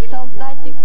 Солдатик.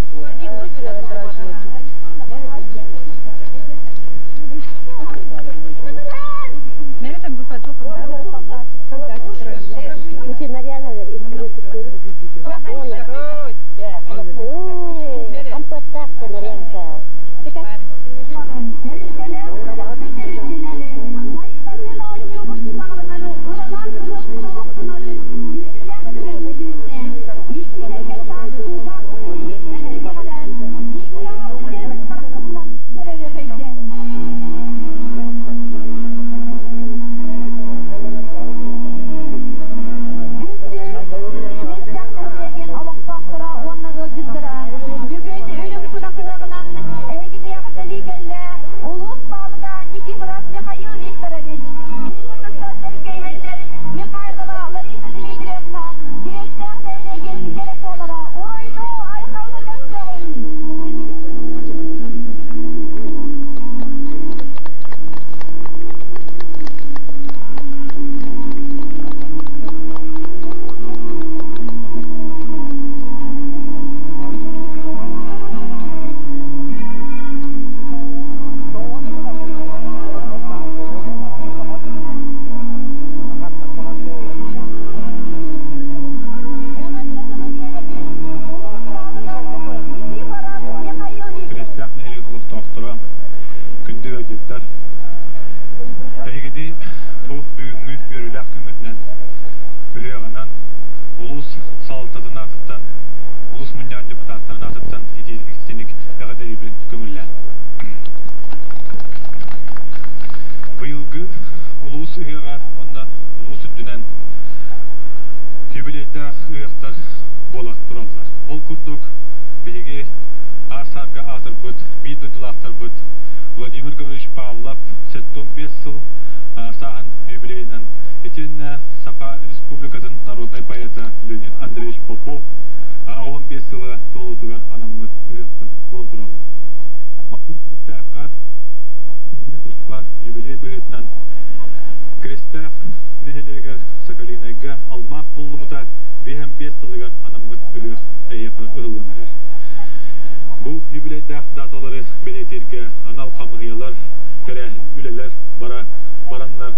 Киристээх нэһилиэгин олохтоохторо, күндү ыалдьыттар, эһигини бу бүгүҥҥү үөрүүлээх күҥҥүтүнэн ыһыаҕынан улуус салалтатын аатыттан, улуус мунньаҕын депутаттарын аатыттан итиитик эҕэрдэлиибин көҥүллээн. Быйылгы улуус ыһыаҕа уонна улуус үрдүнэн юбилейдаах ыһыахтар буола тураллар. Ол курдук, биһиги аар-саарга аатырбыт биир дойдулаахтарбыт Владимир Гаврилович Павлов 75 сыл сааһын юбилейынан итиэннэ Саха Республикатын народнай поэта Леонид Андреевич Попов 85 сыла туолуутугар анаммыт ыһыахтар буола тураллар. Онтон түмүктээххэ эмиэ туспа юбилей быһыытынан Крестээх нэһилиэгэр Соколинайга алмаас буллубута 55 сылыгар анаммыт ыһыах эһиэхэ ыһыллан эрэр. Бу юбилейдаах даталары бэлиэтииргэ анал хамыһыйалар, тэрээһин үлэлэр бара бараннар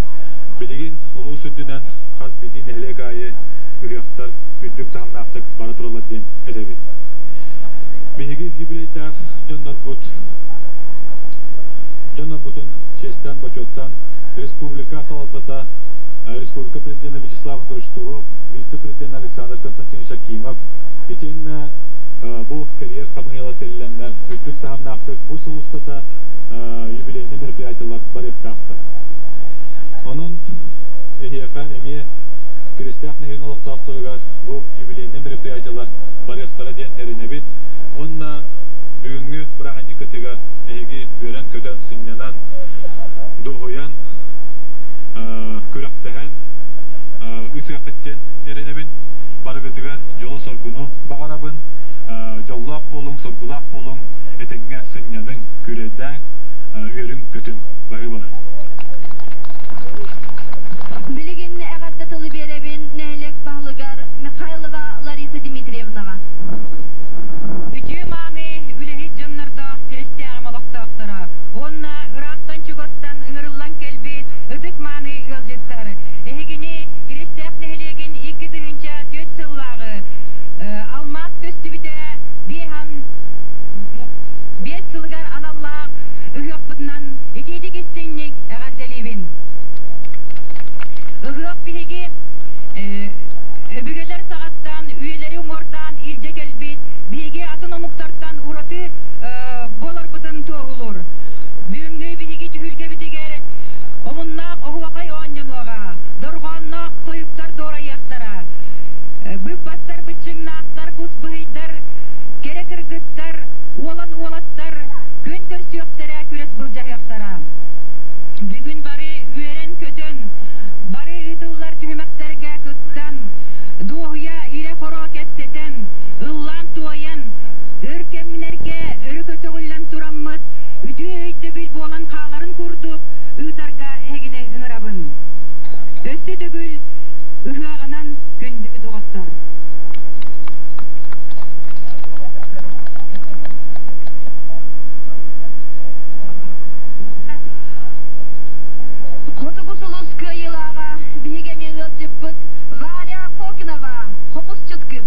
билигин улуус үрдүнэн хас биирдии нэһилиэк аайы ыһыахтар үрдүк таһымнаахтык бара тураллар диэн этэбит. Биһиги юбилейдаах дьоннорбут дьоннорбутун чиэстээн-бочуоттаан республика салалтата республика президена Вячеслав Анатольевич Штыров, вице-президент Александр Константинович Акимов итиэннэ бу кэрийэр хамыыйалар тэриллэннэр үрдүк таһымнаахтык бу сыл устата юбилейнай мероприятиелар барыахтаахтар. Онон эһиэхэ эмиэ Киристээх нэһилиэгин олохтоохторугар бу юбилейнай мероприятиелар барыахтара диэн эрэнэбит. Уонна бүгүҥҥү бырааһынньыккытыгар эһиги үөрэн-көтөн, сынньанан, дуоһуйан, күрэхтэһэн ыытыаххыт диэн эрэнэбин. Барыгытыгар дьолу-соргуну баҕарабын. Дьоллоох буолуҥ, соргулаах буолуҥ, этэҥҥэ сынньаныҥ, күүлэйдээҥ, үөрүҥ-көтүҥ. Баһыыбалар. Билигин эҕэрдэ тылы биэрэбин нэһилиэк баһылыгар Михайлова Лариса Дмитриевнаҕа. Үтүө-мааны үлэһит дьоннордоох Киристээҕим олохтоохторо уонна ыраахтан-чугастан ыҥырыллан кэлбит ытык-мааны ыалдьыттар, эһигини Киристээх нэһилиэгин 2004 сыллааҕы алмаас көстүбүтэ 55 сылыгар аналлаах ыһыахпытынан итиитик истиҥник эҕэрдэлиибин. Ыһыах биһиги өбүгэлэр саҕаттан үйэлэри уҥуордаан илдьэ кэлбит биһиги атын омуктартан ураты буоларбытын туоһулуур. Бүгүҥҥү биһиги түһүлгэбитигэр Оһуордаах оһуохай оонньонуоҕа, дорҕоонноох тойуктар дуорайыахтара. Быыппастар, быччыҥнаахтар, кус быһыйдар, кэрэ кыргыттар, уолан уолаттар күөн көрсүөхтэрэ, күрэс былдьаһыахтара. Бүгүн бары үөрэн-көтөн, бары ыытыллар түһүмэхтэргэ кыттан, дуоһуйа ирэ-хоро кэпсэтэн, ыллаан-туойан, өр кэмнэргэ өрө көтөҕүллэн тураммыт, үтүө өйдөбүл буолан хааларын курдук ыытарга эһигини ыҥырабын. Өссө төгүл ыһыаҕынан күндү доҕоттор! Хотугу сулус кыайыылааҕа биһиги эмиэ ыалдьыппыт Варя Фокинова, хомусчут кыыс.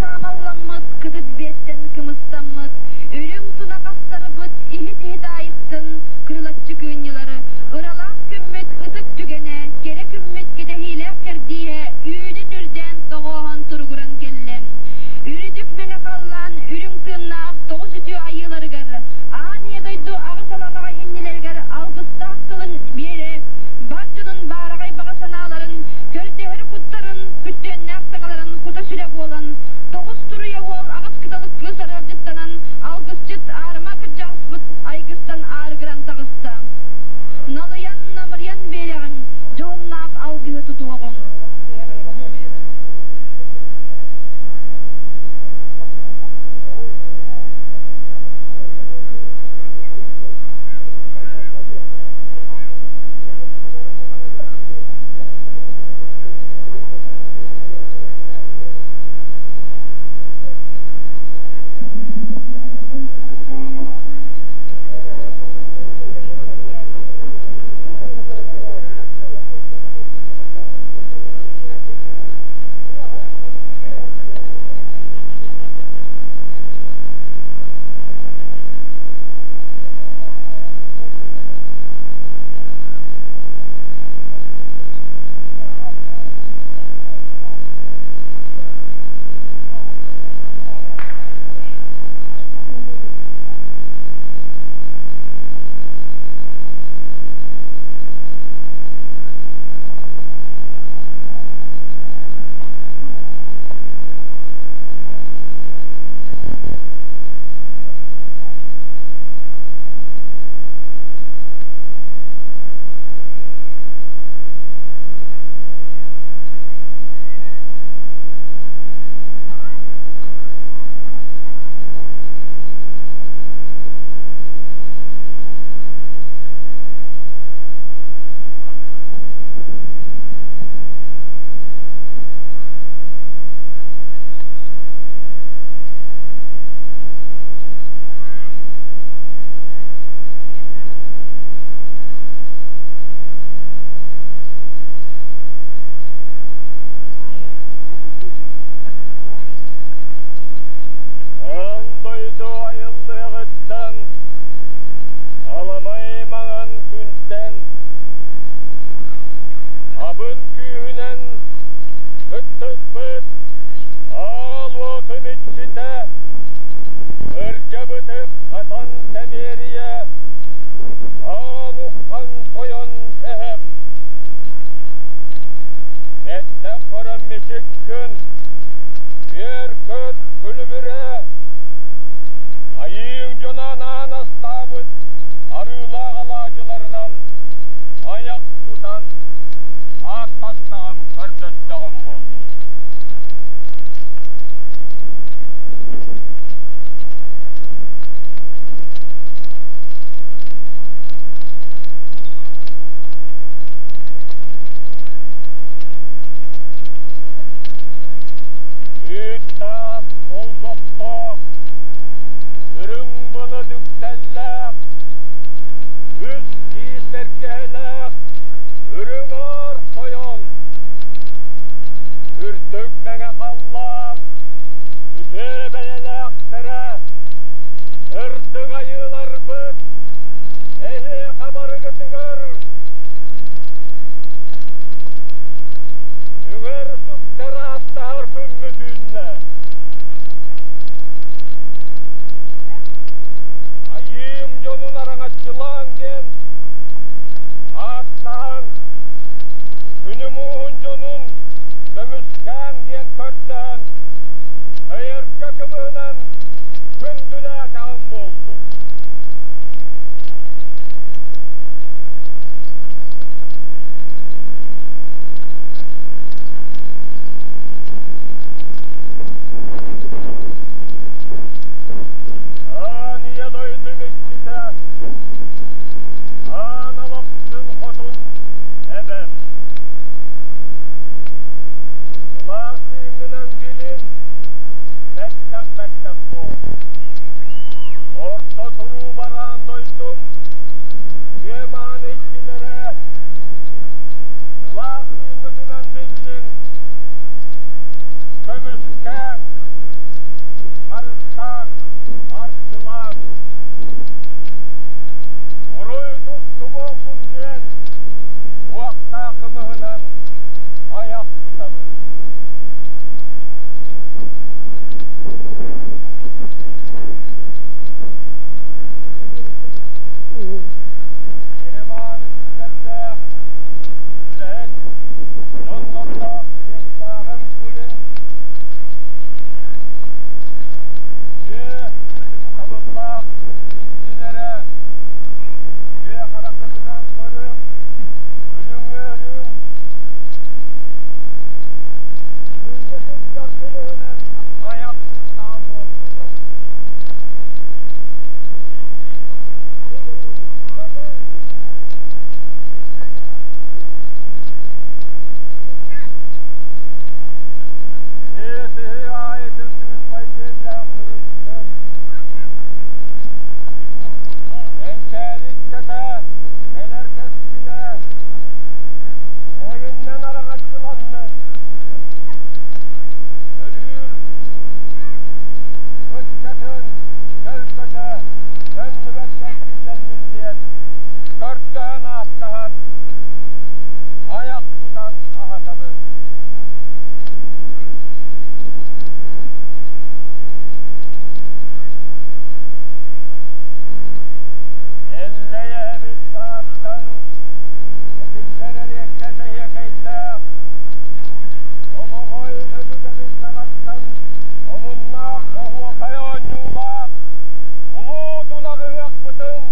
Саамалламмыт, кытыт биэттэн кымыстаммыт, үрүҥ тунах астарбыт иһит-иһит аайыттан кырылаччы кыынньылары, ыралаах күммүт ытык түгэнэ, кэрэ күммүт кэтэһиилээх кэрдииһэ үүнүн үрдээн тоҕооһон туругуран кэллэ. Үрдүк мэҥэ халлаан үрүҥ тыыннаах тоҕус үтүө айыыларыгар, аан ийэ дойду аҕыс аламаҕай иннилэригэр алгыстаах тылын биэрэ, бар дьонун баараҕай баҕа санааларын, көрдөһөр куттарын, күттүөннээх саҥаларын кута-сүрэ буолан, тоҕус туруйа уол аҕыс кыталык кыыс арыалдьыттанан, алгысчыт аарыма кырдьаҕаспыт айгыстан аарыгыран таҕыста. Налыйан, намырыйан биэрэҕиҥ, дьоһуннаах алгыһы тутуоҕуҥ. сыппыт аал уотум иччитэ, ырдьабытык хатан тэмиэрийэ, аан уххан тойон эһэм. Бэттэх көрөн мичик күн, үөр-көт күлүбүрэ, айыыҥ дьоно анаан астаабыт арыылаах алаадьыларынан айах тутан ааттастаҕым, көрдөстөҕүм буоллун. Үүт-таас олбохтоох, үрүҥ былыт үктэллээх, үс киис бэргэһэлээх үрүҥ аар тойон, үрдүк мэҥэ халлаан үтүө бэйэлээхтэрэ, ырдык айыыларбыт эһиэхэ барыгытыгар үҥэр-сүктэр ааттаһар күммүт үүннэ. Айыым дьонун араҥаччылааҥ диэн ааттаан, күнүм ууһун дьонун көмүскээҥ диэн көрдөөн, өйөргө кыбыһынан күндүлээтэҕим буоллун. Аан ийэ дойдум иччитэ, аан олохсун хотун эбэм. Сылаас тыыҥҥынан билин, бэттэх-бэттэх буол. Орто туруу бараан дойдум, үө-мааны иччилэрэ, сылаас тыыҥҥытынан биллин, көмүскээҥ, харыстааҥ, арчылааҥ. Уруй туску буоллун диэн уохтаах кымыһынан айах тутабын. Ереваны сирдэрдээх, үлэһит, дьоннордоох Кириэстээҕим күлүн үө ытыктабыллаах иччилэрэ, үө хараххытынан көрүҥ, күлүҥ-үөрүҥ, сыыйа сылдьар кылыһынан айах туттаан буоллулар. Сиһи аайытын сыыспай диэллээх сырыттын. Эҥкээри иччэтэ, кэлэр кэскилэ, эһигиннэн араҥаччыланнын. Төрүүр ыччатын төлкөтө төннүбэт кэскиллэннин диэн көрдөһөн ааттаһан, айах тутан аһатабын. Эллэй эһэбит сааттан этиллэр эриэккэс эһиэкэйдээх, Омоҕой өбүгэбит саҕаттан омуннаах оһуокай оонньуулаах улуу тунах ыһыахпытын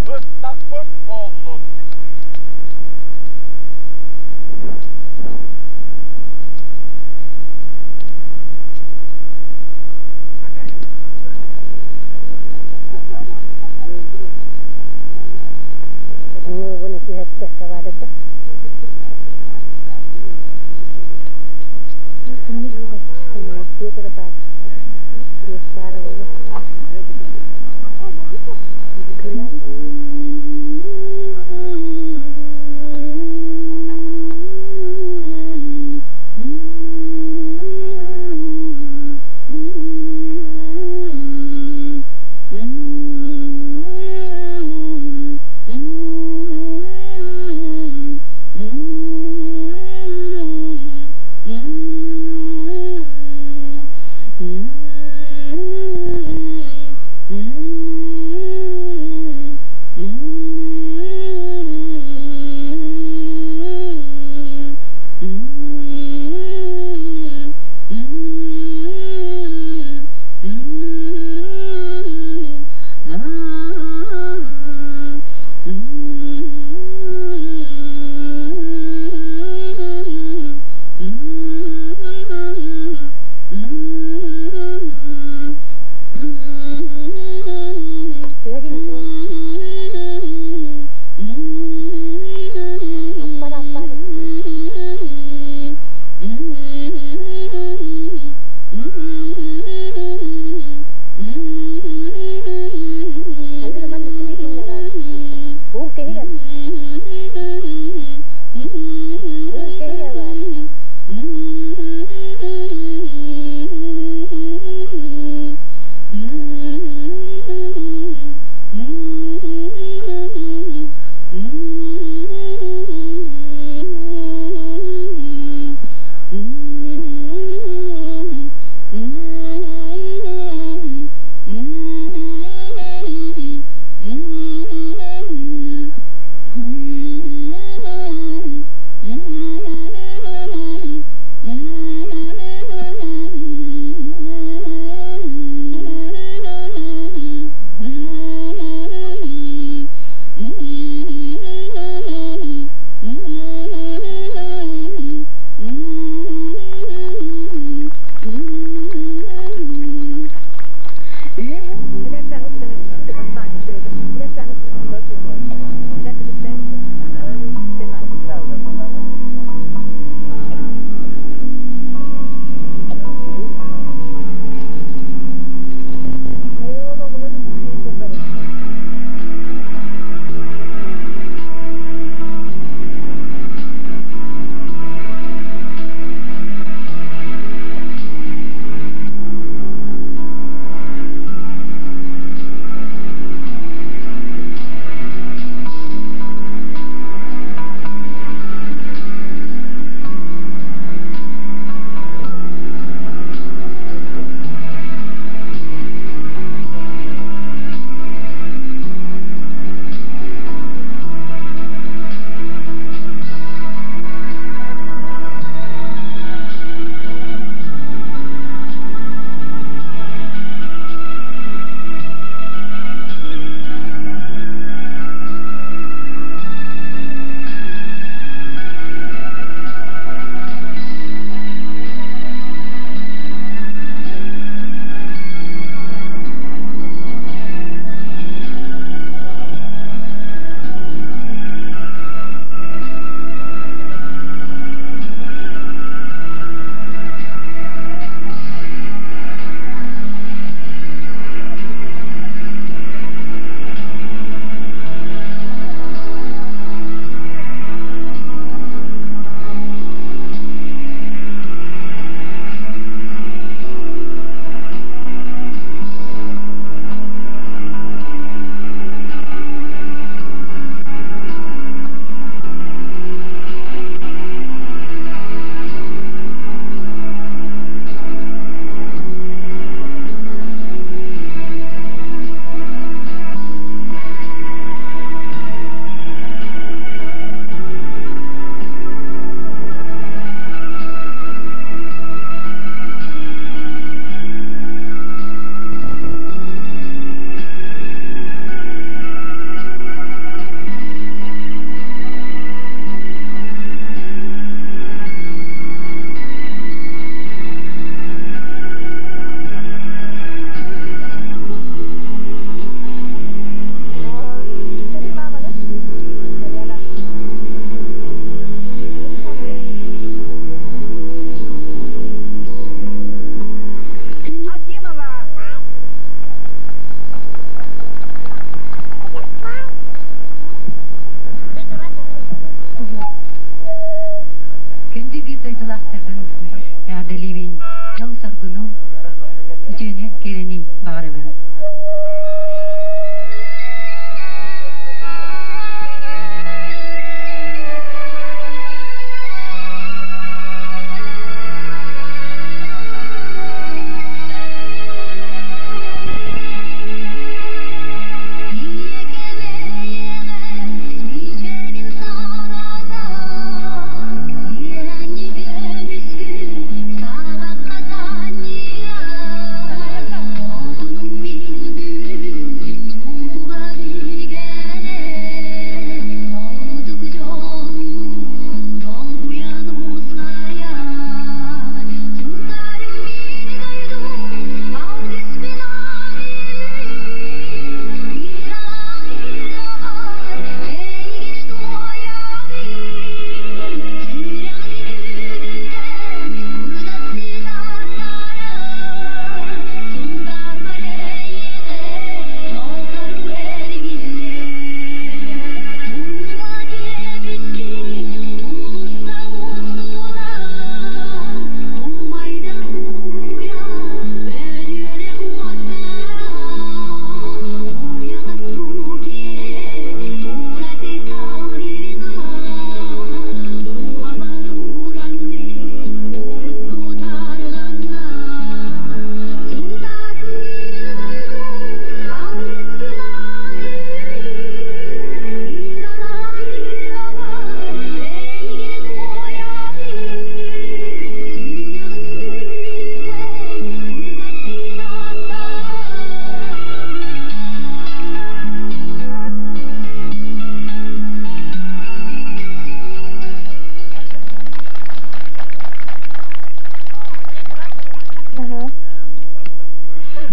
быстахпыт буоллун. Муугун түһэртиэххэ баар этэ. Петр баар. Биэс баара буолуо. биир дойдулаахтарбын эҕэрдэлиибин, дьолу-соргуну, үтүөнү, кэрэни баҕарабын.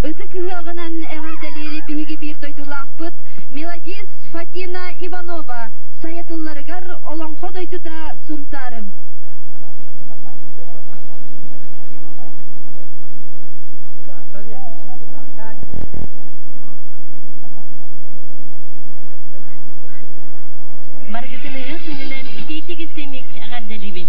Ытык ыһыаҕынан эҕэрдэлиири биһиги биир дойдулаахпыт мелодист Фатина Иванова сайатылларыгар Олоҥхо дойдута Сунтаарым. Барыгытын ыһыах күнүнэн итиитик истиҥник эҕэрдэлиибин.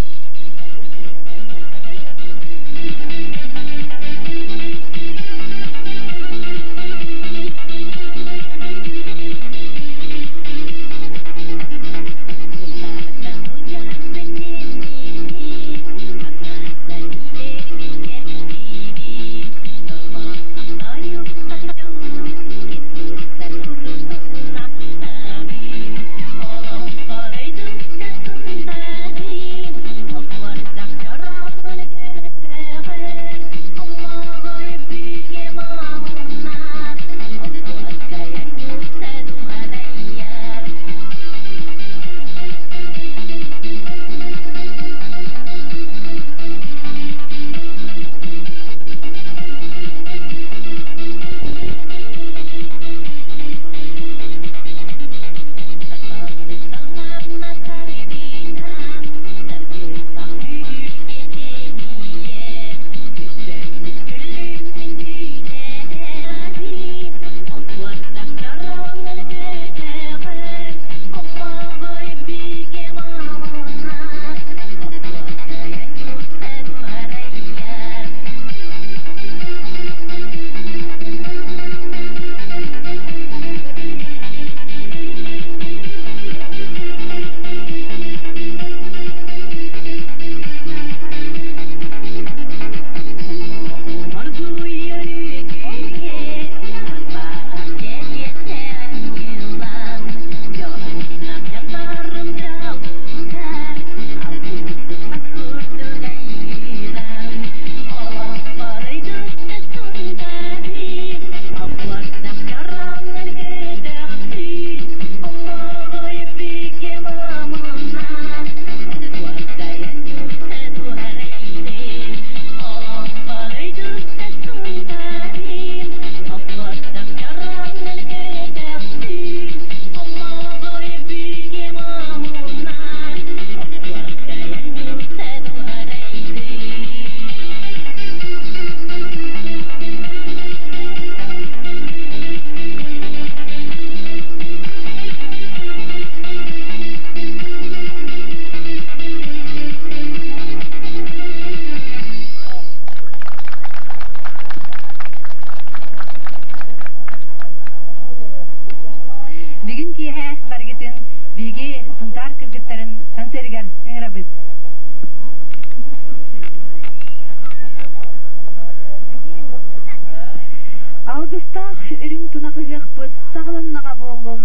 Алгыстаах үрүҥ тунах ыһыахпыт саҕаланнаҕа буоллун.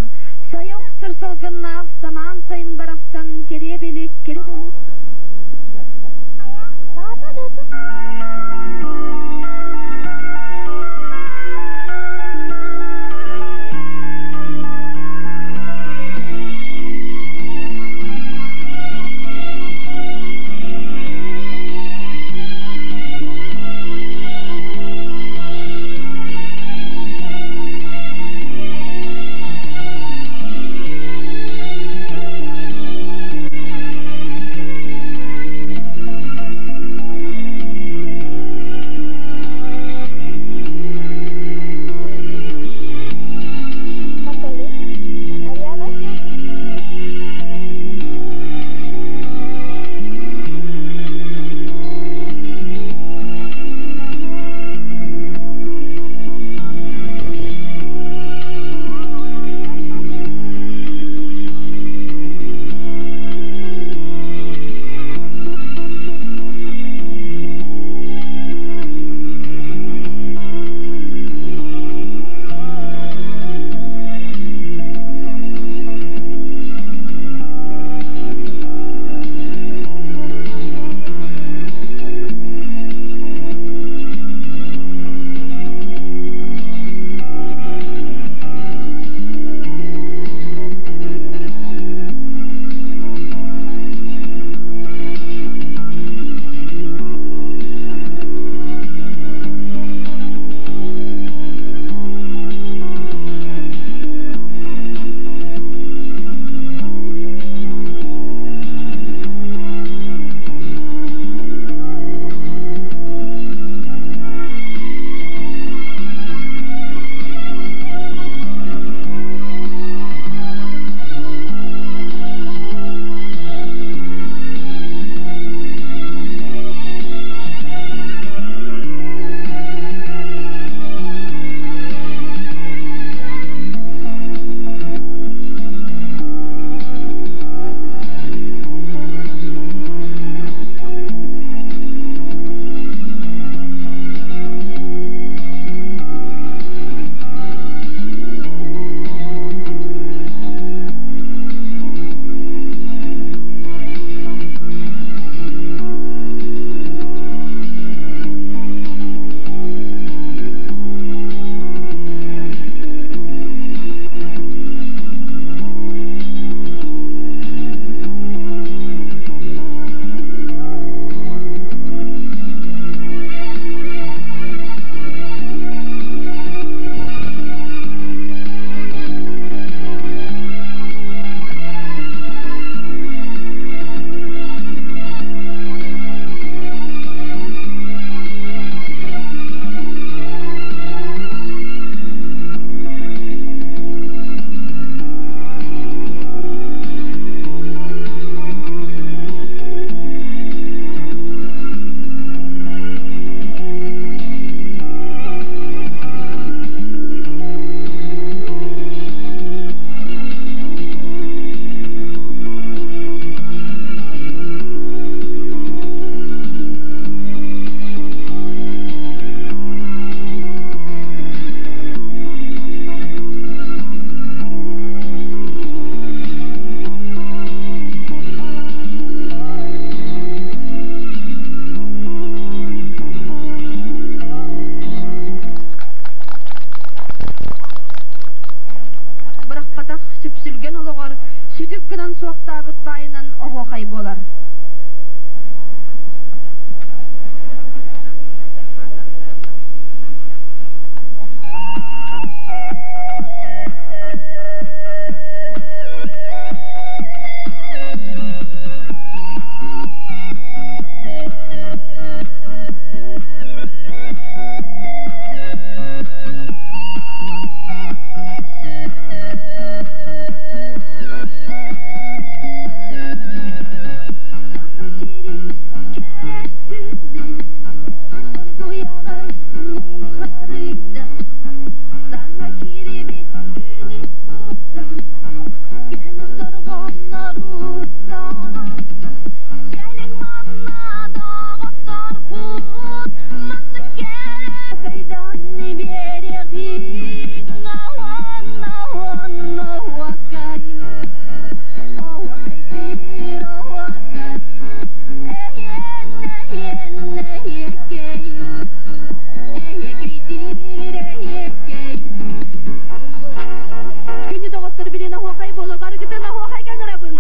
Сайа охсор салгыннаах самаан сайын барахсан кэриэбилик кэрэ Бырахпатах сүпсүлгэн олоҕор сүтүк гынан суохтаабыт баайынан оһуохай буолар. Күнү доҕоттор билин оһуохай буола барыгытын оһуохайга ыҥырабын.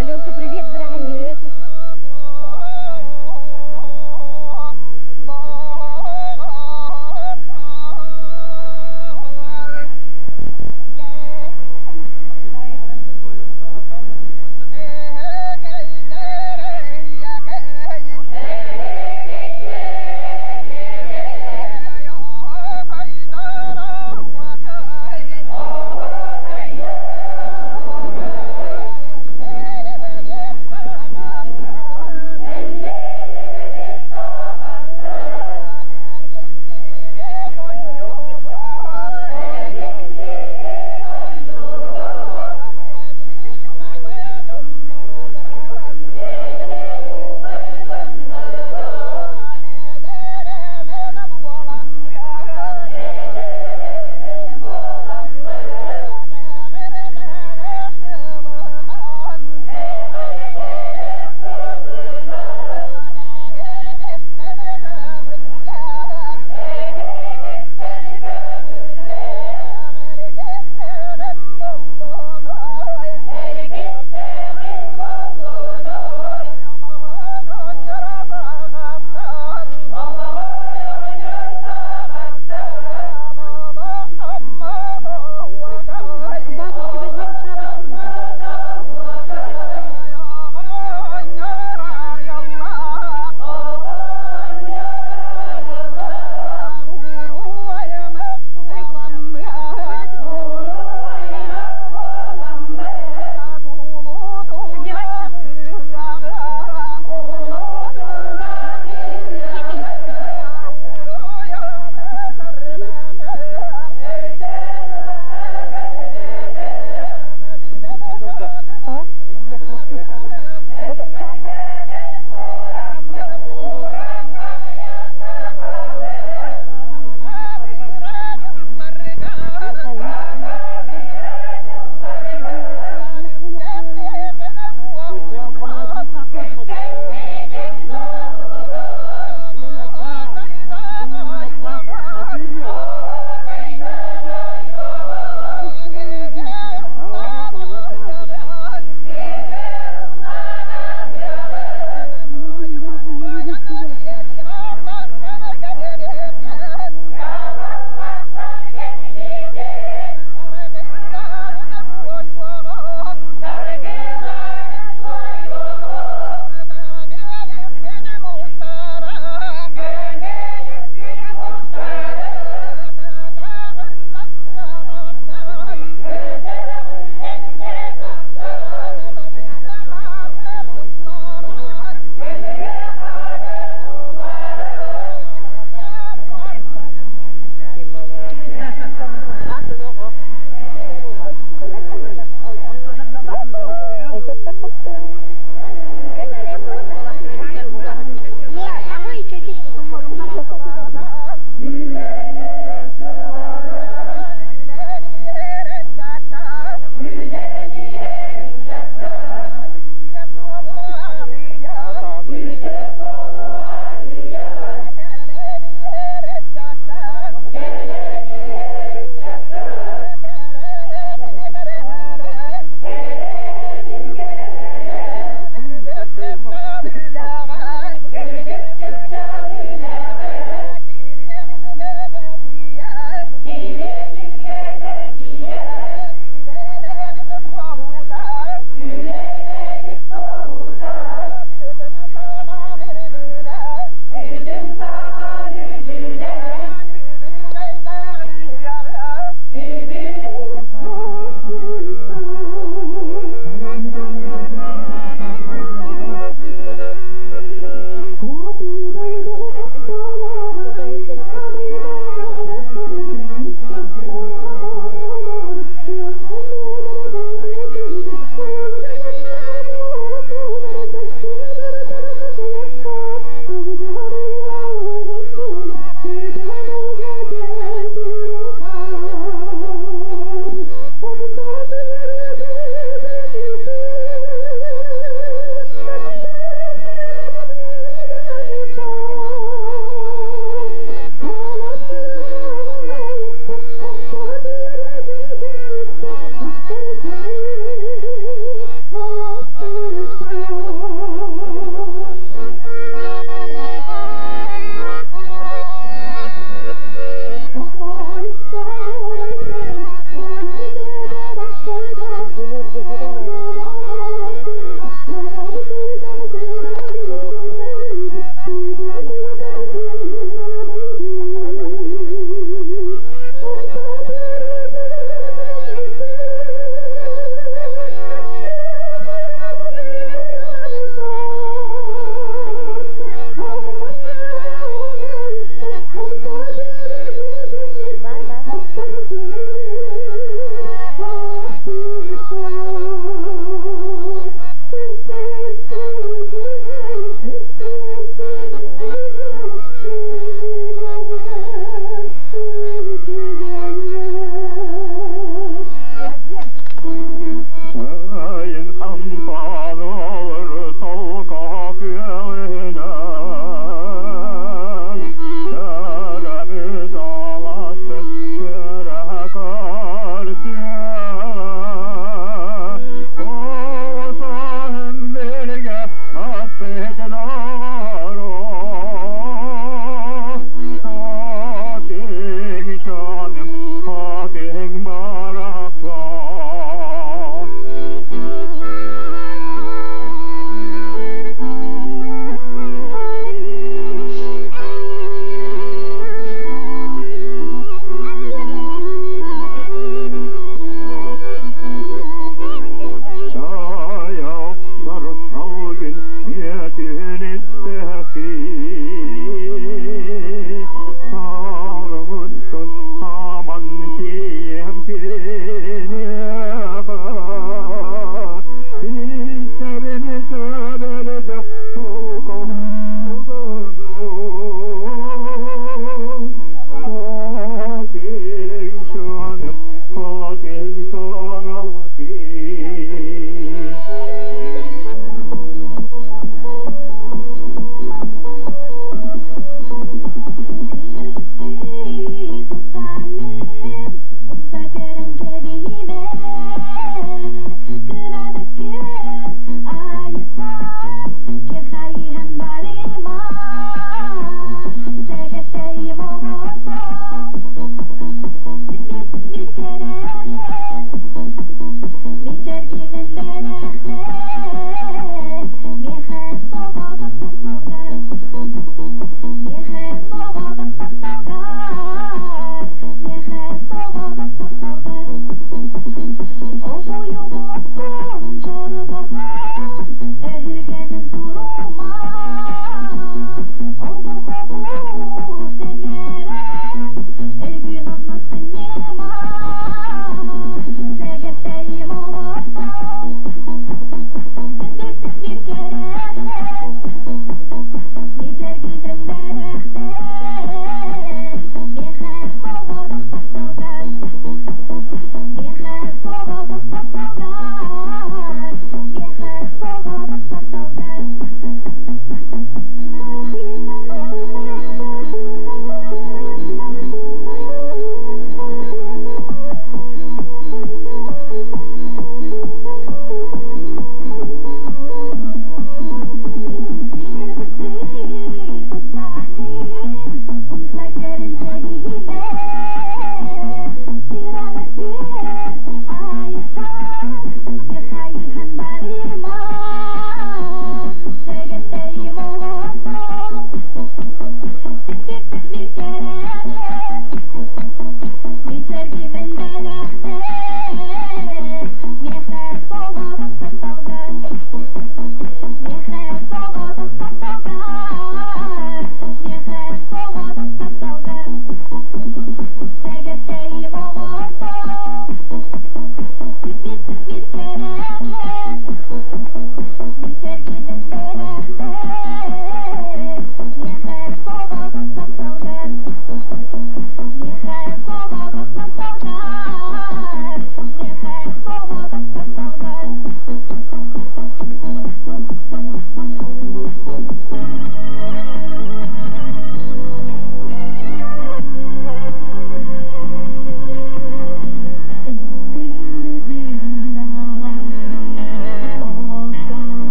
Аленка, привет, дорогая.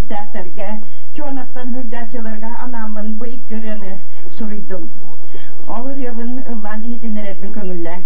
төрүттээхтэргэ, Чуонаттан сылдьааччыларга анааммын бу икки ырыаны суруйдум. Ол ырыабын ыллаан иһитиннэрэрбин көҥүллээҥ.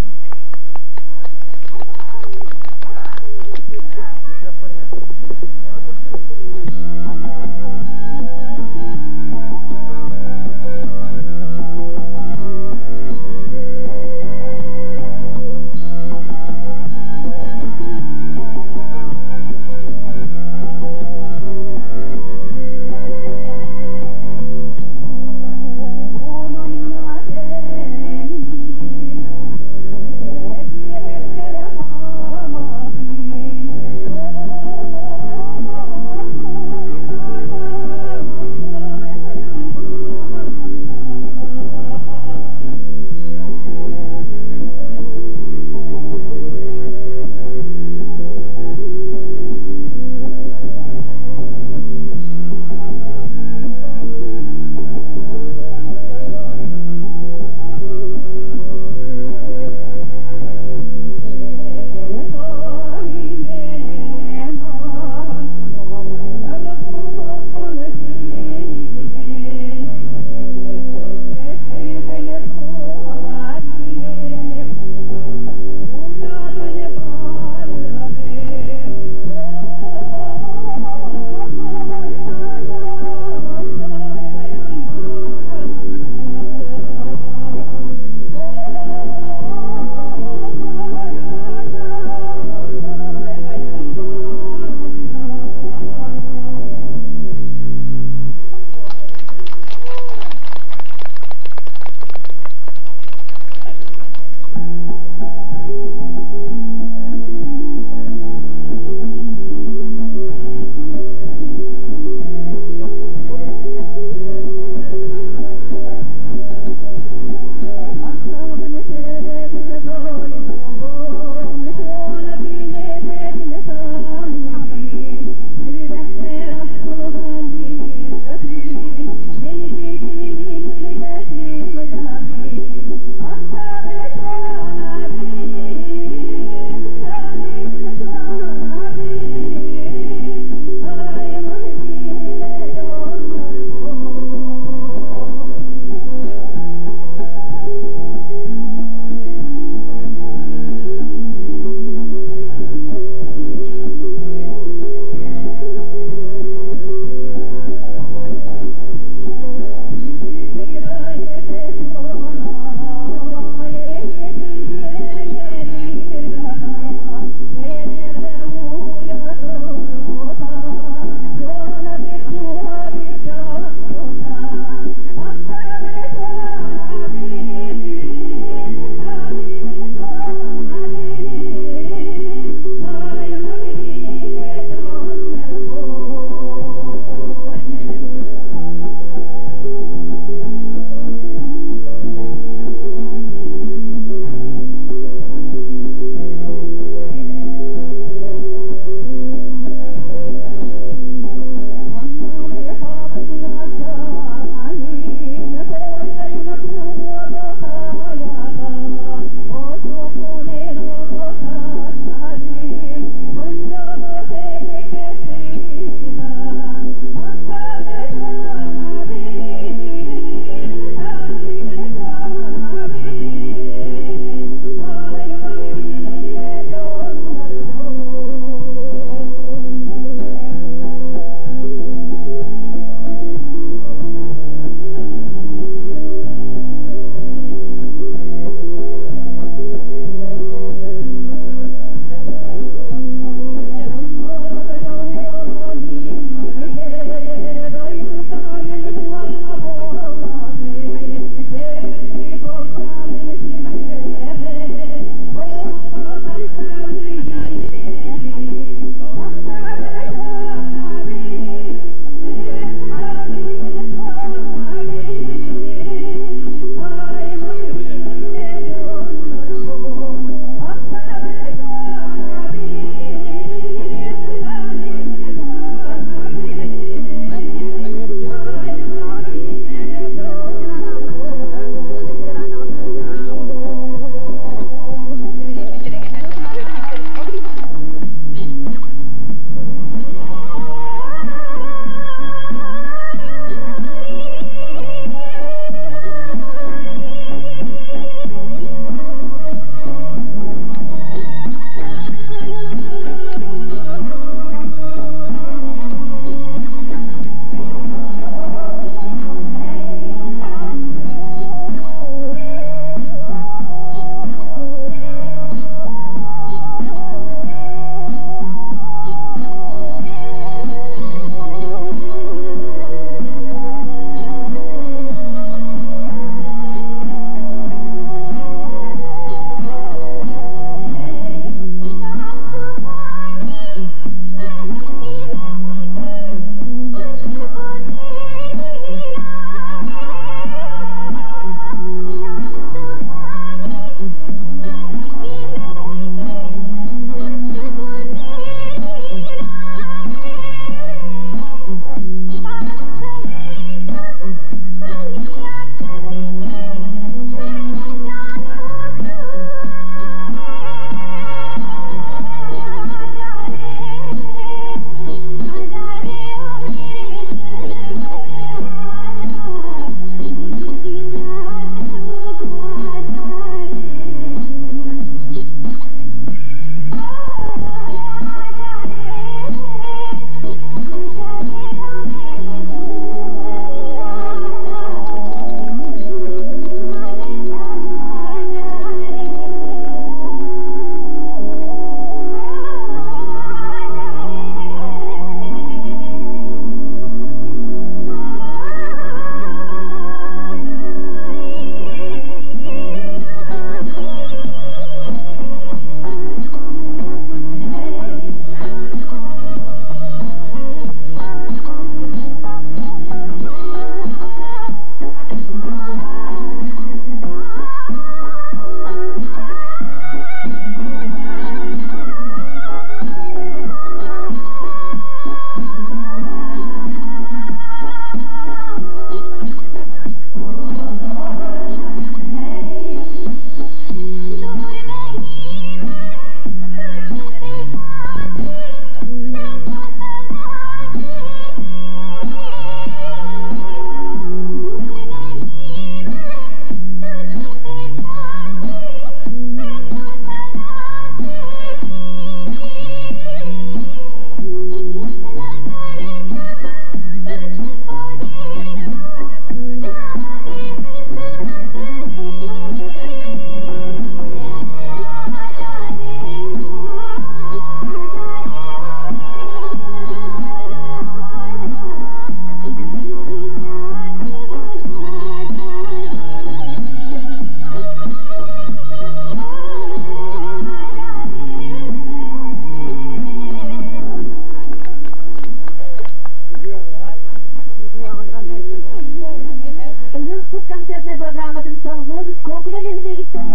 Ыһыахпыт концертнай программатын салгыыр Кокуля нэһилиэгиттэн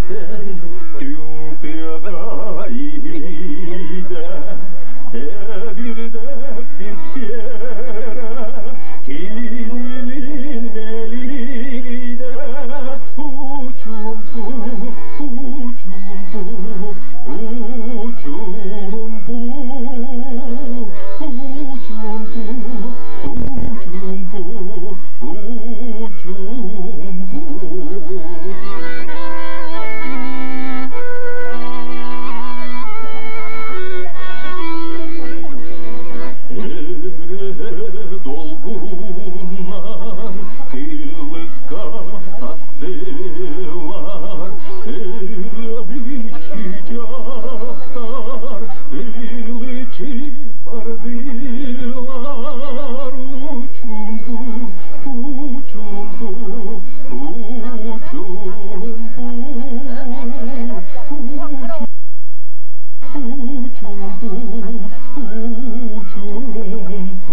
Түҥ тыаҕа иһийдэ, сэбирдэх сипсиэрэ, кинилин мэлийдэ, учумпу, учумпу, учумпу, учумпу, учумпу, учумпу. Эрэ долгуннар кылыска састылар, ырыа дьахтар ылычы бардылар. Учумпу, учумпу, учумпу, учумпу, учумпу.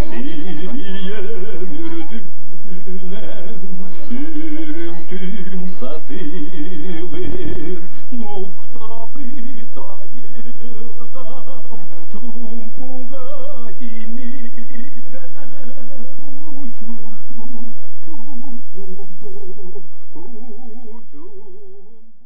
Сирием үрдүнэн үрүҥ түүн сатыылыыр, нуктаабыт айылҕам чуумпуга тимирэр. Учумпу, учумпу, учумпу.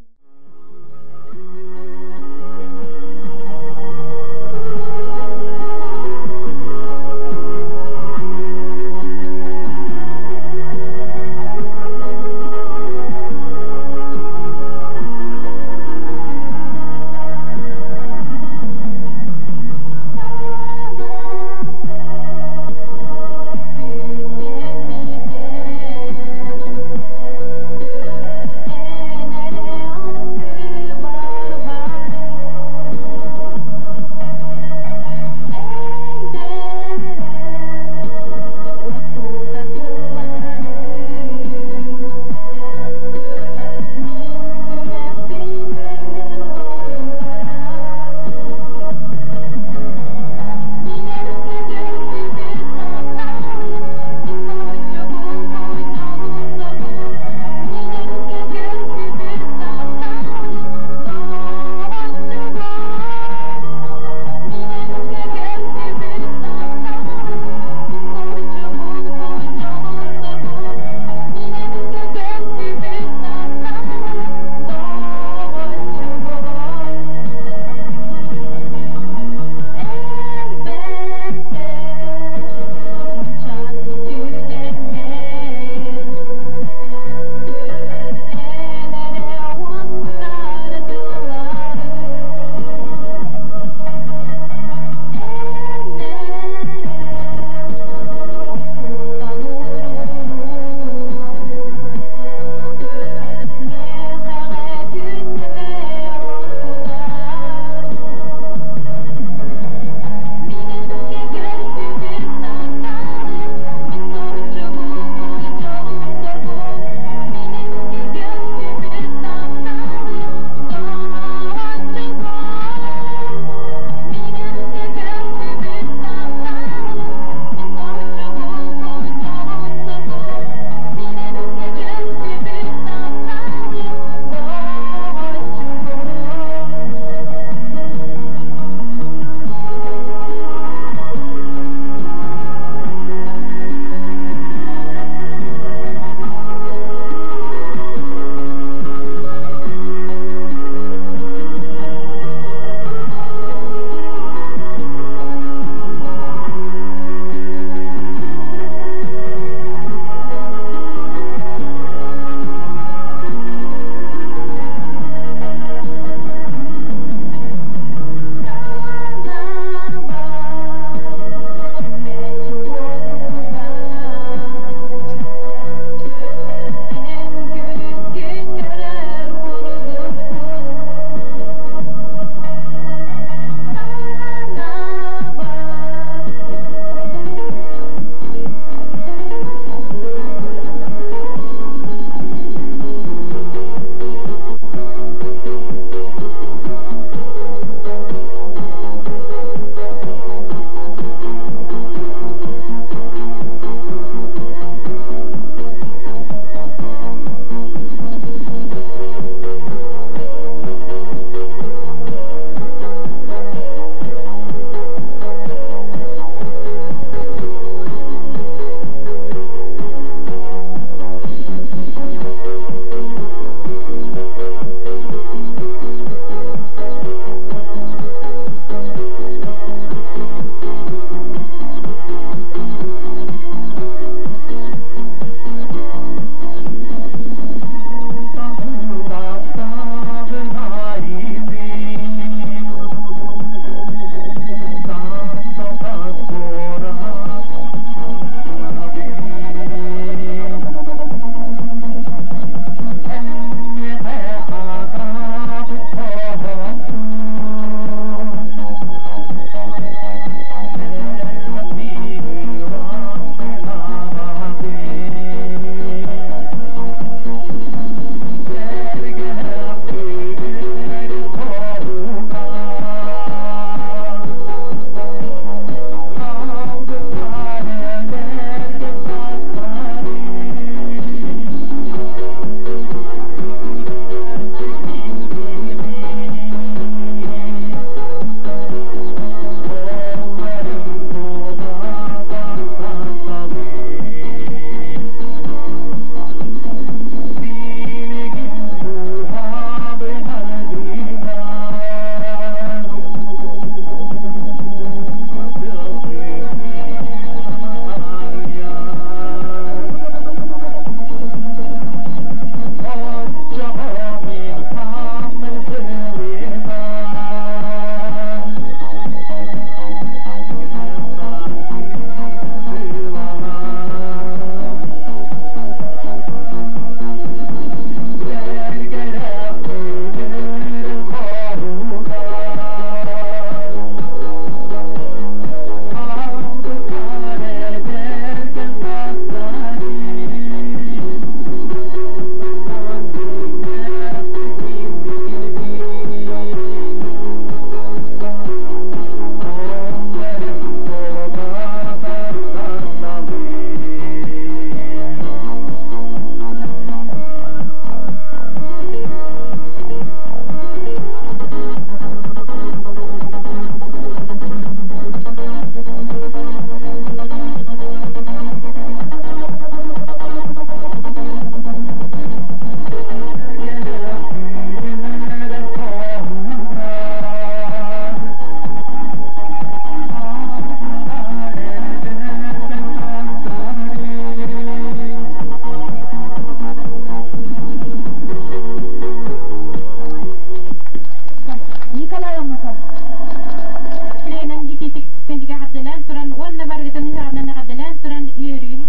Күндүгэ эҕэрдэлээн туран уонна барыгытын ыһыаҕынан эҕэрдэлээн туран үөрүү.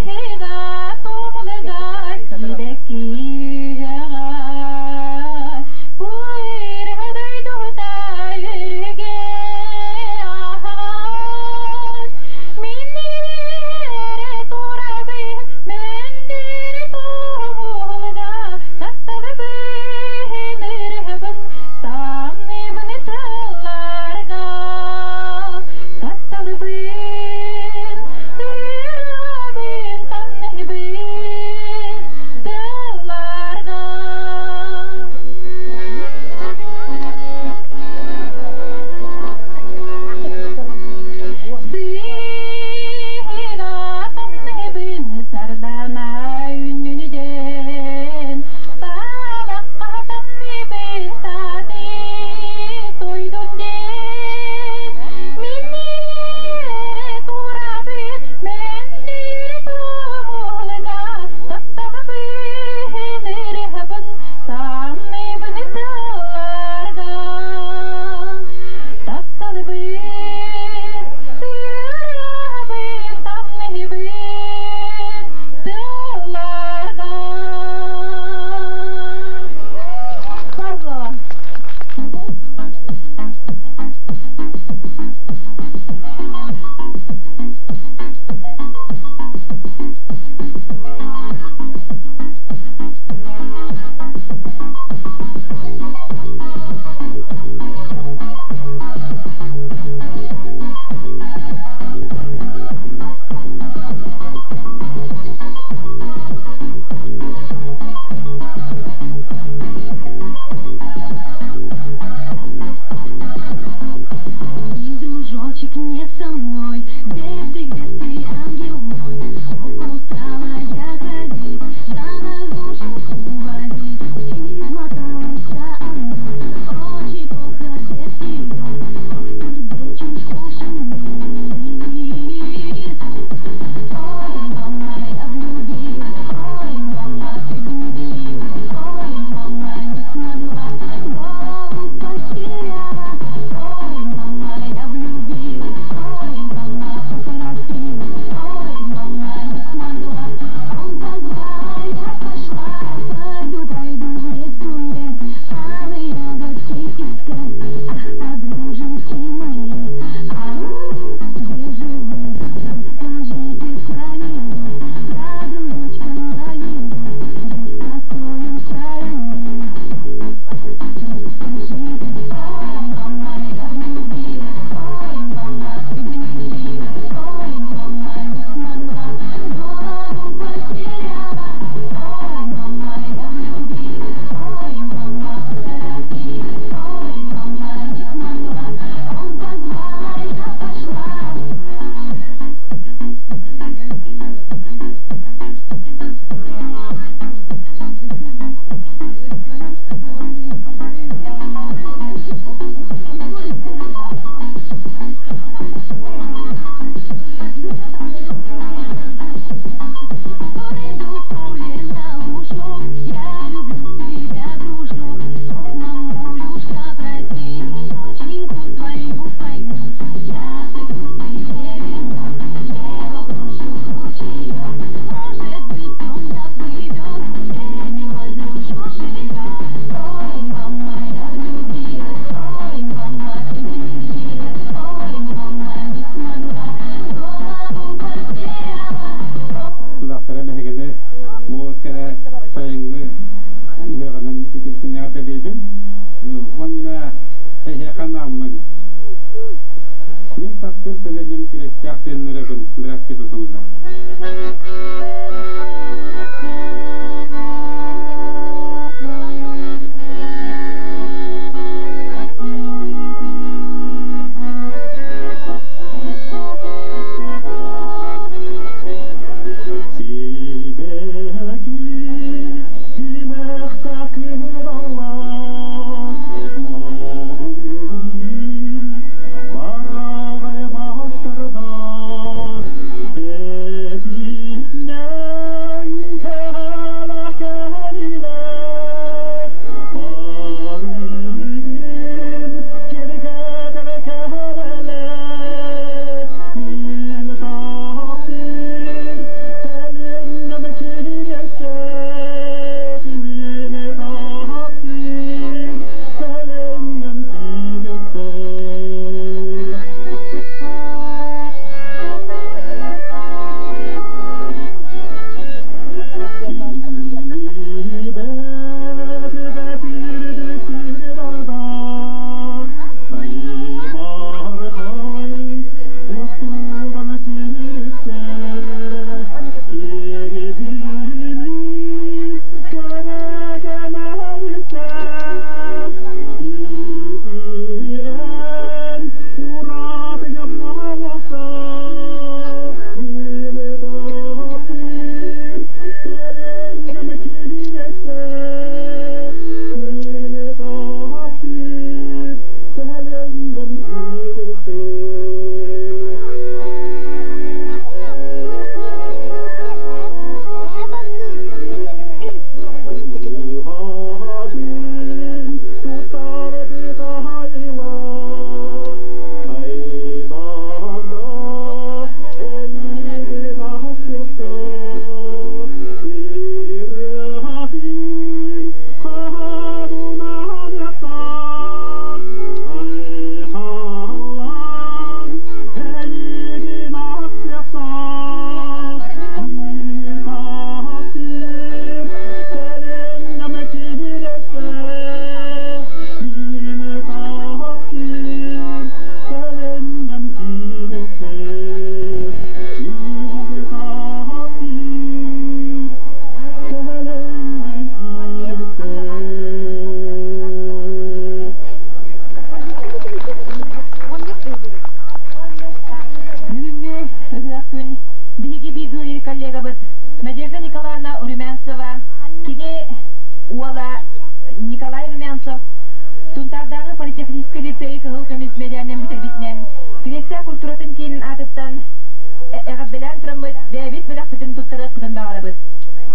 Сыыһыга тумулга сибэккигэ Куйра дойдута үргэ аһаҕас Мин эрэ турабын мөндүр тумулга Тапталбын ырыһабын таҥныбын тылларга Тапталбын ырыабын таҥныбын тылларга. Сыыһыга таҥныбын сардаана үүннүнүдэн Талахха таҥныбын таатыы тойдун диэн Мин эрэ турабын мөндүр тумулга Тапталбын ырыһабын таҥныбын тылларга Тапталбын ырыһабын таҥныбын тылларга. Павлова. Мил дружочек не со мной, где ты, где ты, ангел мой? Сколько устала я ходить, за нас душу уводить. Измоталась она, очень плохо без нее, ох, сердечко шумит. Ой, мама, я влюбилась, ой, мама, ты влюбилась, ой, мама, не смогла, голову потеряла. Ой, мама, я влюбилась, ой, мама, поторопилась, ой, мама, не смогла. Он позвал, а я пошла, пойду, пойду в лес гулять, алые ягодки искать. Ах, подруженьки мои, ау, где же вы? Расскажите про него, про дружочка моего, в какой он стороне. Расскажите, ой, мама, я влюбилась, ой, мама, ты влюбилась, ой, мама, не смогла, голову потеряла. Ой, мама, я влюбилась, ой, мама, поторопилась, ой, мама, не смогла, он позвал, а я пошла. Иду в поле на лужок, я люблю тебя, дружок. Ох, мамулюшка, прости, доченьку твою пойми. Я цвету себе венок, его брошу в ручеек. Может быть, он доплывет, где милой дружок живет. Ой, мама, я влюбилась, ой, мама, ты влюбилась, ой, мама, не смогла, голову потеряла. Улаахтара биһигини бу кэрэ сайыҥҥы ыһыаҕынан ититиксин эҕэрдэлиибин уонна эһиэхэ анааммын мин таптыыр сэлиэнньэм Кириэстээх диэн ырыабын бырастыы көҥүллэр. Сибэки симэхтэ кыһаллар, Моһуҥ бараҕай Бүгүҥҥү ыһыах күн биһиги биир коллегабыт Надежда Николаевна Румянцева, кини уола Николай Румянцев Сунтаардааҕы политехническай лицейи кыһыл көмүс медианен бүтэрбитинэн Греция культуратын киинин аатыттан эҕэрдэлээн тураммыт бэйэбит бэлэхпитин туттарыахпытын баҕарабыт.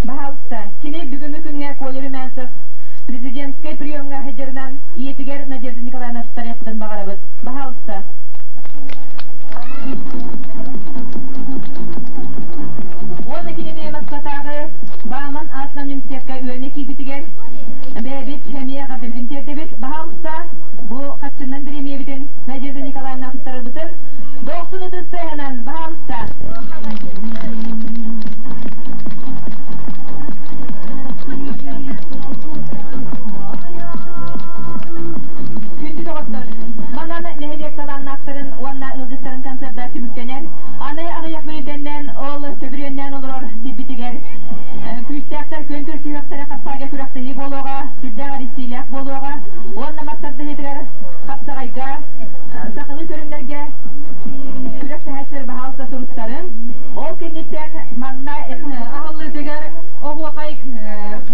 Баһаалыста, кини бүгүҥҥү күҥҥэ Коля Румянцев президентскэй приемҥа сылдьарынан ийэтигэр Надежда Николаевна туттарыахпытын баҕарабыт. Баһаалыста. Уонна кинини Москватааҕы Бауман аатынан университекка үөрэнэ киирбитигэр бэйэбит эмиэ эҕэрдэбитин тиэрдэбит. Баһаалыста, бу хаччыннан бириэмийэбитин Надежда Николаевна туттарарбытын дохсун ытыс тыаһынан, баһаалыста. Күндү доҕоттор, манан нэһилиэк талааннаахтарын уонна ыалдьыттарын концерда түмүктэнэр. Аны аҕыйах мүнүүтэннэн ол төбүрүөннээн олорор сирбитигэр күүстээхтэр күөн көрсүһүөхтэрэ хапсаайга күрэхтэһии буолуоҕа, сүрдээх эристиилээх буолуоҕа уонна мас тардыһыытыгар хапсаҕайга сахалыы көрүҥнэргэ күрэхтэһээччилэр баһаалыста суруттарын. Ол кэнниттэн манна аһыллыытыгар оһуохай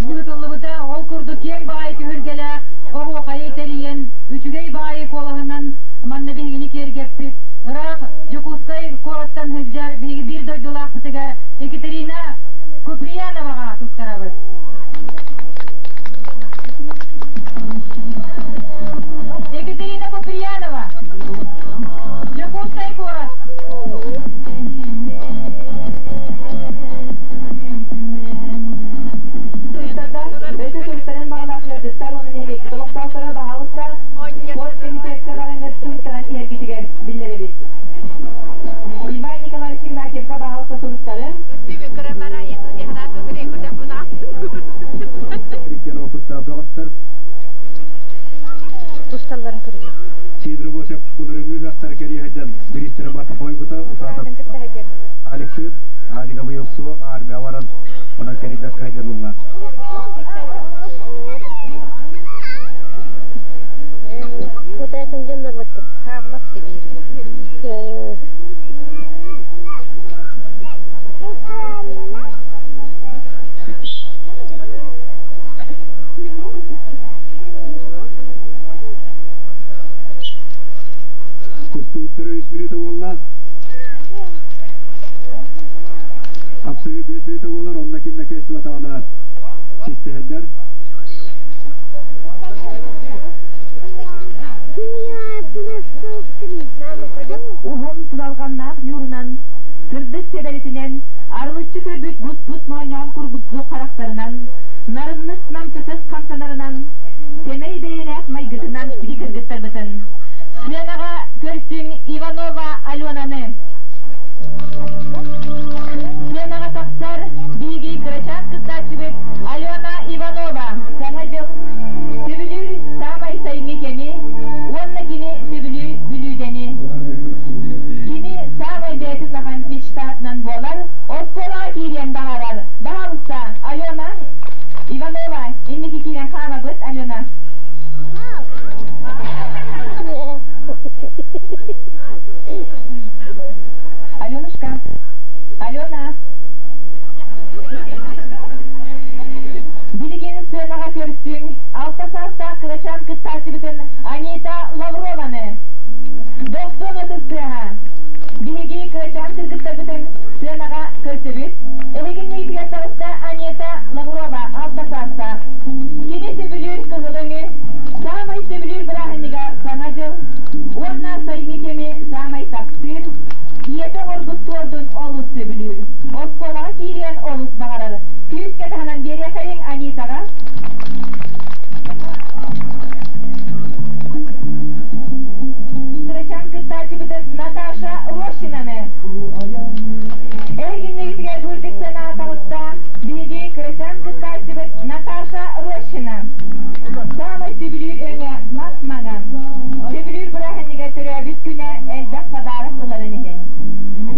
ыытыллыбыта. Ол курдук киэҥ баҕайы түһүлгэлээх оһуохайы тэрийэн, үчүгэй баҕайы куолаһынан манна биһигини киэргэппит ыраах Дьокуускай куораттан сылдьар биһиги биир дойдулаахпытыгар Екатерина Куприяноваҕа туттарабыт. Екатерина Куприянова, Дьокуускай куорат. Өтө туруктарын баҕалаах ыалдьыттар уонна нэһилиэкпит олохтоохторо баһаалыста спорт комитетка бараҥҥыт туруктаран иһэргитигэр биллэрэбит. Иван Николаевич Игнатьевка баһаалыста суруктарын. Тусталларын көрдүм. Сидоров былырыҥҥы ыһыахтары кэрийэ сылдьан бириистэрэ барыта хойбута, утаата Алексей Алига быйыл суох армия баран, онон кэрийбэккэ сылдьар буолла. Кутаатын дьоннор баттым. Павлов Сибиир. Тустууттара үс мүнүүтэ буолла. Хапсыһыы биэс мүнүүтэ буолар, онно ким да кыайсыбатаҕына систэһэллэр. Уһун туналҕаннаах ньуурунан, сырдык сэбэритинэн, арылыччы көрбүт буспут моонньоон курдук харахтарынан, нарыннык намчытык хамсанарынан, сэмэй бэйэлээх майгытынан ити кыргыттарбытын сыанаҕа көрсүҥ Иванова Аленаны. Сыанаҕа тахсар биһиги кырачаан кыттааччыбыт Алена Иванова Саҥа дьыл сөбүлүүр саамай сайыҥҥы кэми уонна кини сөбүлүүр бүлүүдэни. Кини саамай бэйэтин улахан мечтатынан буолар, оскуолаҕа киириэн баҕарар. Баһаалыста, Алена Иванова, инники киирэн хаамабыт, Алена. Аленушка, Алена. Билигин сыанаҕа көрсүҥ, алта саастаах кырачаан кыттааччыбытын Анита Лаврованы. ытыс тыаһа. Биһиги кырачаан кыргыттарбытын сыанаҕа көрсөбүт. Эһигин миитигэр таҕыста Анита Лаврова алта саастаах. Кини сөбүлүүр кыһыл өҥү, саамай сөбүлүүр бырааһынньыга Саҥа дьыл уонна сайыҥҥы кэми саамай таптыыр, ийэтэ оҥорбут туордун олус сөбүлүүр. Оскуолаҕа киириэн олус баҕарар. Күүскэ таһынан биэриэхэйиҥ Анитаҕа. Кырачаан кыттааччыбытын Наташа Рощинаны. Эһигиннигитигэр бурдик санаа таҕыста биһиги кырачаан кыттааччыбыт Наташа Рощина. Саамай сөбүлүүр өҥө мас маҥан. Сөбүлүүр бырааһынньыга төрөөбүт күнэ элбэх подарок ыларын иһин.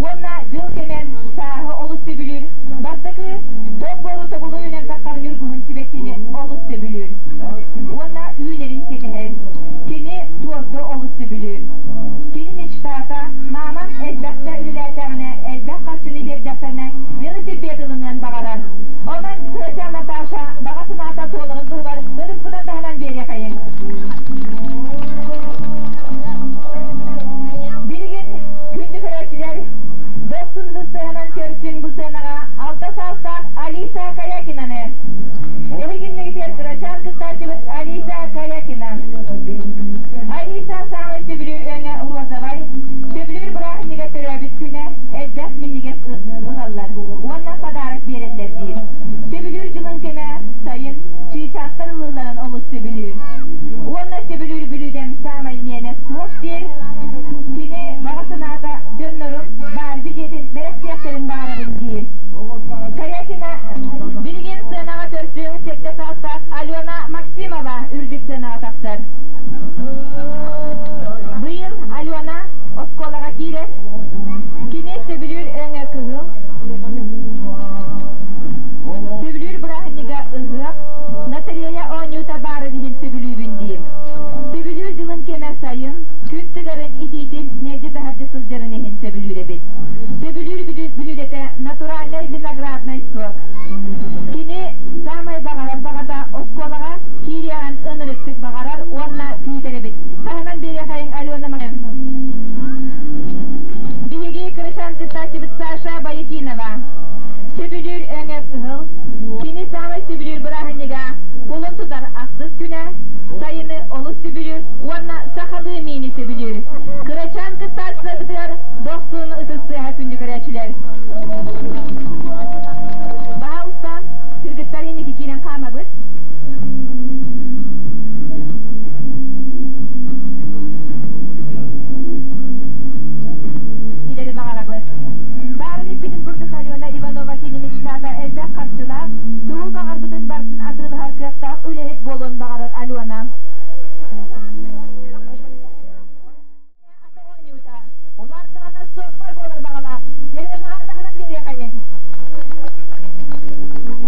Уонна дьыл кэмэн сааһы олус сөбүлүүр. Бастакы тоҥ буору тобулу үүнэн таххар ньургуһун сибэккини олус сөбүлүүр. Уонна үүнэрин кэтэһэр. Кини туорду олус сөбүлүүр. Кини мечтата, маамам элбэхтэ үлэлээтэҕинэ, элбэх харчыны биэрдэхтэринэ, велосипед ылыныан баҕарар. Онон кырачаан Наташа баҕа санаата туоларын туһугар ытыспытын таһынан биэриэхэйиҥ. Билигин күндү көрөөччүлэр, дохсун ытыс көрсүн бу сыанаҕа алта саастаах Алиса Корякинаны. Эһигиннигитигэр кырачаан кыттааччыбыт Алиса Корякина. Алиса саамай сөбүлүүр өҥө розовай, сөбүлүүр бырааһынньыга төрөөбүт күнэ элбэх минньигэс ылаллар уонна подарок биэрэллэр диир. Сөбүлүүр дьылын кэмэ сайын чыычаахтар ылылларын олус сөбүлүүр. Уонна сөбүлүүр бүлүүдэм саамай миэнэ суох диир. Кини баҕа санаата дьоннорум Барби дьиэтин бэлэхтиэхтэрин баҕарабын диир. Корякина билигин сыанаҕа көрсүөҥ сэттэ саастаах Алена Максимова үрдүк сыанаҕа тахсар. Быйыл Алена оскуолаҕа киирэр. Кини сөбүлүүр өҥө кыһыл. Сөбүлүүр бырааһынньыга ыһыах, лотерея оонньуута баарын иһин сөбүлүүбүн диир. Сөбүлүүр дьылын кэмэ сайын, күн тыгарын итиитин мэлдьи таһырдьа сылдьарын иһин сөбүлүүр эбит. Сөбүлүүр бүлүүдэтэ натуральнай винограднай сок. Кини саамай баҕарар баҕата оскуолаҕа киириэҕин ынырыктык баҕарар уонна күүтэр эбит. Таһынан биэриэхэйиҥ Алена Биһиги кырачаан кыттааччыбыт Саша Боякинова. Сөбүлүүр өҥө кыһыл. Кини саамай сөбүлүүр бырааһынньыга кулун тутар ахсыс күнэ, сайыны олус сөбүлүүр уонна сахалыы миини сөбүлүүр. Кырачаан кыттааччыларбытыгар дохсун ытыс тыаһа күндү көрөөччүлэр. Баһаалыста, кыргыттар инники киирэн хаамабыт. Илэри баҕарабыт. Баарын иччитин курдук Алена Иванова кини мечтата элбэх харчылаах, тугу баҕарбытын барытын атыылаһар кыахтаах үлэһит буолуон баҕарар Алена. Улааттаҕына суоппар буолар баҕалаах. Сережаҕа таһынан биэриэхэйиҥ.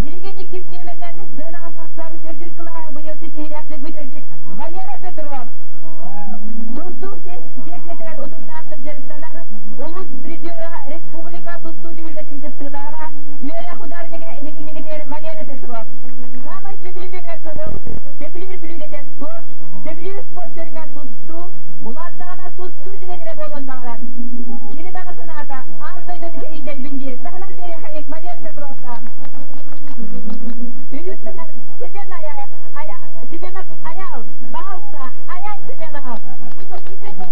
Билигин иккис нүөмэринэн сыанаҕа тахсар төрдүс кылааһы быйыл ситиһиилээхтик бүтэрбит Валера Петров. Тустуу секциятыгар утумнаахтык дьарыктанар улуус призера республика тустуу түһүлгэтин кыттыылааҕа үөрэх ударнига эһигиннигитигэр Валера Петров. Саамай сөбүлүүр кыһыл, сөбүлүүр бүлүүдэтэ спорт, сөбүлүүр спорт көрүҥэ тустуу, улааттаҕына тустуу тренерэ буолуон баҕарар. Кини баҕа санаата аан дойдуну кэрийдэрбин диир. Таһынан биэриэхэйик Валер Петровка. Үһүс Семен Семенов Аял, пожалуйста, Аял Семенов.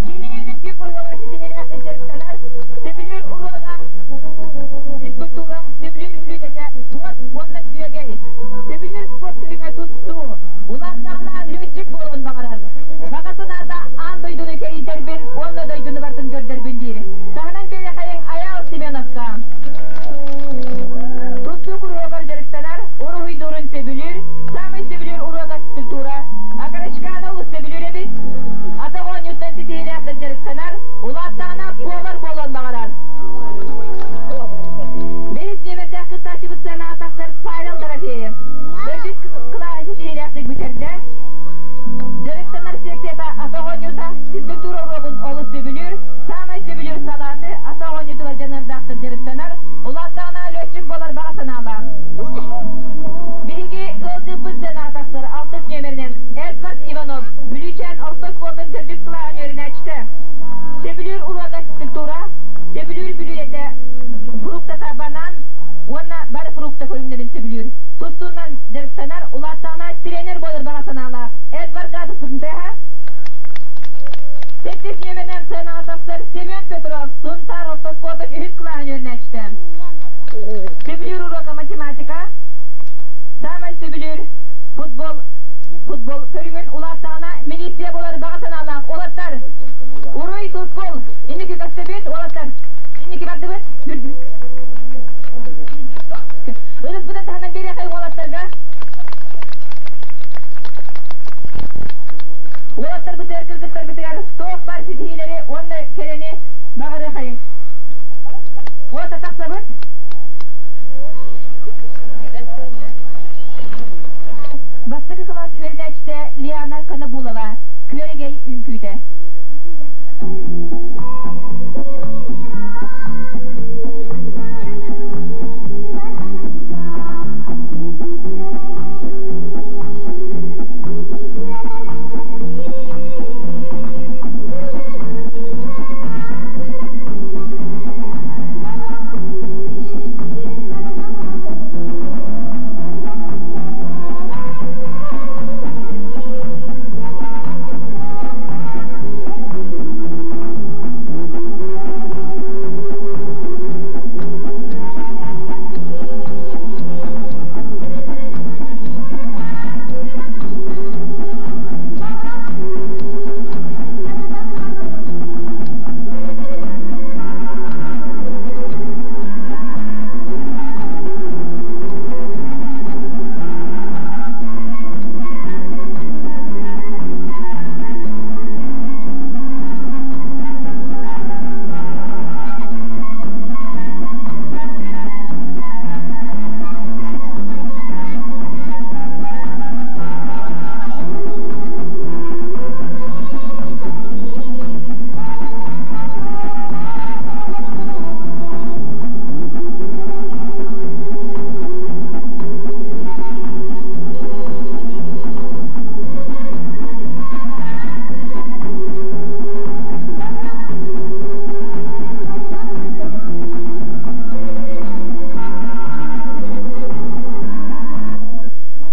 Кини үҥкүү куруһуогар ситиһиилээхтик дьарыктанар. Сөбүлүүр уруога физкультура, сөбүлүүр бүлүүдэтэ туос уонна сүөгэй. Сөбүлүүр спорт көрүҥэ тустуу. Улааттаҕына летчик буолуон баҕарар. Баҕа санаата аан дойдуну кэрийдэрбин уонна дойдуну барытын көрдөрбүн диир. Таһынан биэрэхэйиҥ Айаал Семеновка. Тустуу куруһуогар дьарыктанар, уруһуйдуурун сөбүлүүр, саамай сөбүлүүр уруога физкультура. Окорочканы олус сөбүлүүр эбит. Атах оонньууттан ситиһиилээхтик дьарыктанар, улааттаҕына повар буолуон баҕарар. Бэһис нүөмэрдээх кыттааччыбыт уруога физкультура, сөбүлүүр бүлүүдэтэ фруктата банан уонна бары фрукта көрүҥнэрин сөбүлүүр. Тустуунан дьарыктанар, улааттаҕына тренер буолар баҕа санаалаах Эдвард Гадов тыаһа. Сэттис нүөмэринэн сыанаҕа тахсар Семен Петров, Сунтаар орто оскуолатын үһүс кылааһын үөрэнээччитэ. Сөбүлүүр уруока математика, саамай сөбүлүүр футбол, футбол көрүҥүн улааттаҕына милиция буолар баҕа санаалаах уолаттар. Уруй тускул! Инники көстөбүт уолаттар. Инники бардыбыт. Ырыспытын таһынан биэриэхэй уолаттарга. Уолаттарбытыгар, кыргыттарбытыгар туох баар ситиһиилэри уонна кэрэни баҕарыахайыҥ. Уота тахсабыт. Бастакы кылаас үөрэнээччитэ Лиана Конобулова Күөрэгэй үҥкүүтэ.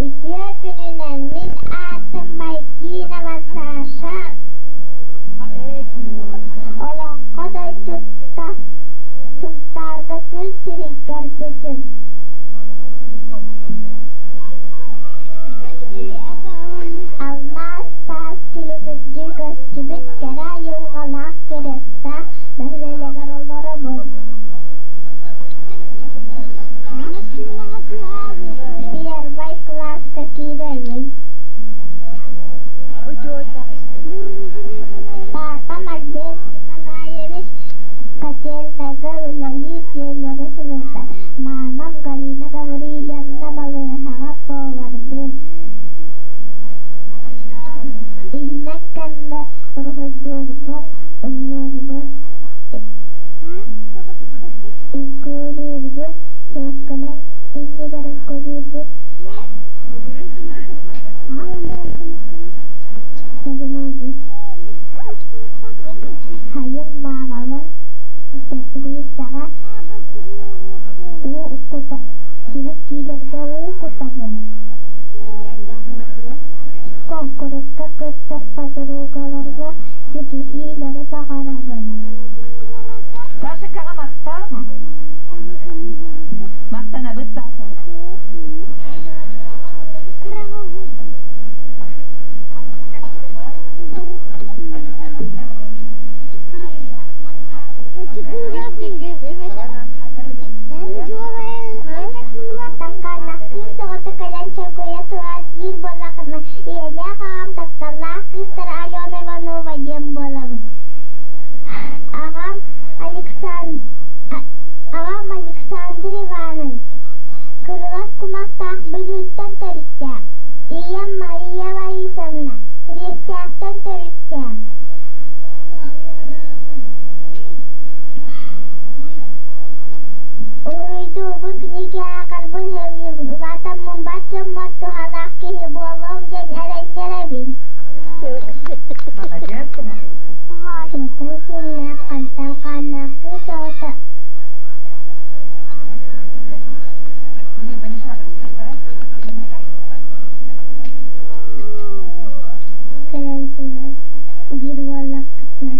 Үтүө күнүнэн мин аатым Байкинова Саша Олоҥхо дойдута Сунтаарга күн сирин көрбүтүм. Алмаас таас күлүмүрдүү көстүбүт кэрэ айылҕалаах Кирэстээх бөһүөлэгэр олоробун. Первай кылааска киирэбин. Папам Альберт Николаевич котельнайга үлэлиир дьиэлэри сылытар. Маамам Галина Гаврильевна балыыһаҕа повардыыр. Иллэҥ кэммэр уруһуйдуурбун, ыллыырбын, үҥкүүлүүрбүн, сиэркилэ иннигэр үҥкүүлүүрбүн сөбүлүүбүн. Сайын маамабар теплицаҕа уу кута сибэккилэргэ уу кутабын. Куонкуруска кыттар подругаларга ситиһиилэри баҕарабын. Сашенькаҕа махтал. Махтанабыт Саша. Таҥкаанахтыын соҕотох кэлэн чоргуйа турар диир буоллаххына, ийэлээх аҕам тапталлаах кыыстара Алена Иванова диэн буолабын. Аҕам Аҕам Александр Иванович кырылас кумахтаах Бүлүүттэн төрүттээх, ийэм Мария Борисовна Кириэстээхтэн төрүттээх. Уруйдуубун кинигэ ааҕарбын сөбүлүүбүн, улаатаммын бар дьоммор туһалаах киһи буолуом диэн эрэннэрэбин. Молодец. Кимтэн кииннээх, хантан хааннаах кыыс оҕото кэлэн турар диир буоллахпытына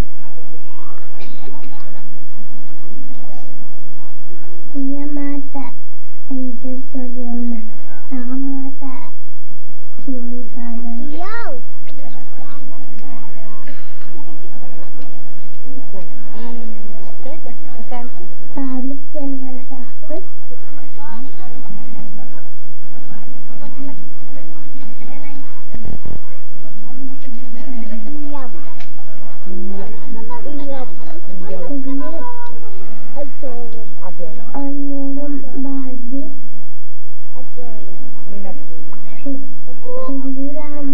Ийэм аата Аида Анатольевна, аҕам аата Юрий Павлович. Павлик диэн убайдаахпын. Оонньуурум Барби, сөбүлүүр аһым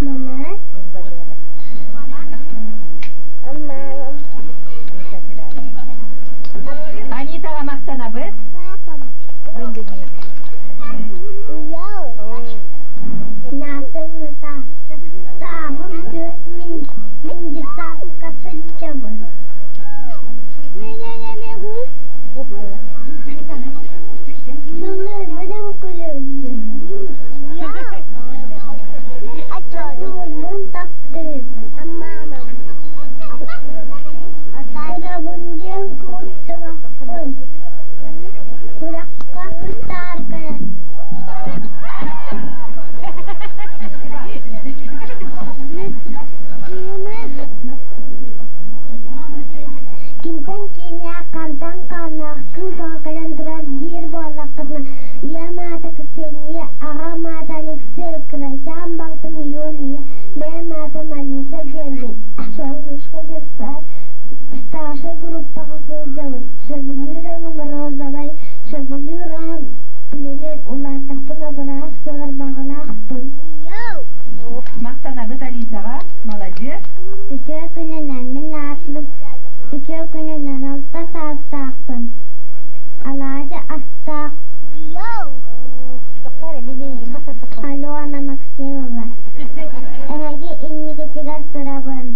Манаас, Анитаҕа махтанабыт. Күрэххэ кыттаарга Кимтэн кииннээх, хантан хааннаах кыыс оҕо кэлэн турар диир буоллаххытына, ийэм аата Ксения, аҕам аата Алексей, кырачаан балтым Юлия, бэйэм аатым Алиса диэммин. Солнышко детсад старшай группаҕа сылдьабын. Сөбүлүүр өҥүм розовай, сөбүлүүр аһым пельмень, улааттахпына быраас буолар баҕалаахпын. Махтанабыт Алисаҕа, маладьыас. Үтүө күнүнэн, мин аатым Үтүө күнүнэн, алта саастаахпын. Алаадьы астаах Алена Максимова. Эһиги иннигитигэр турабын.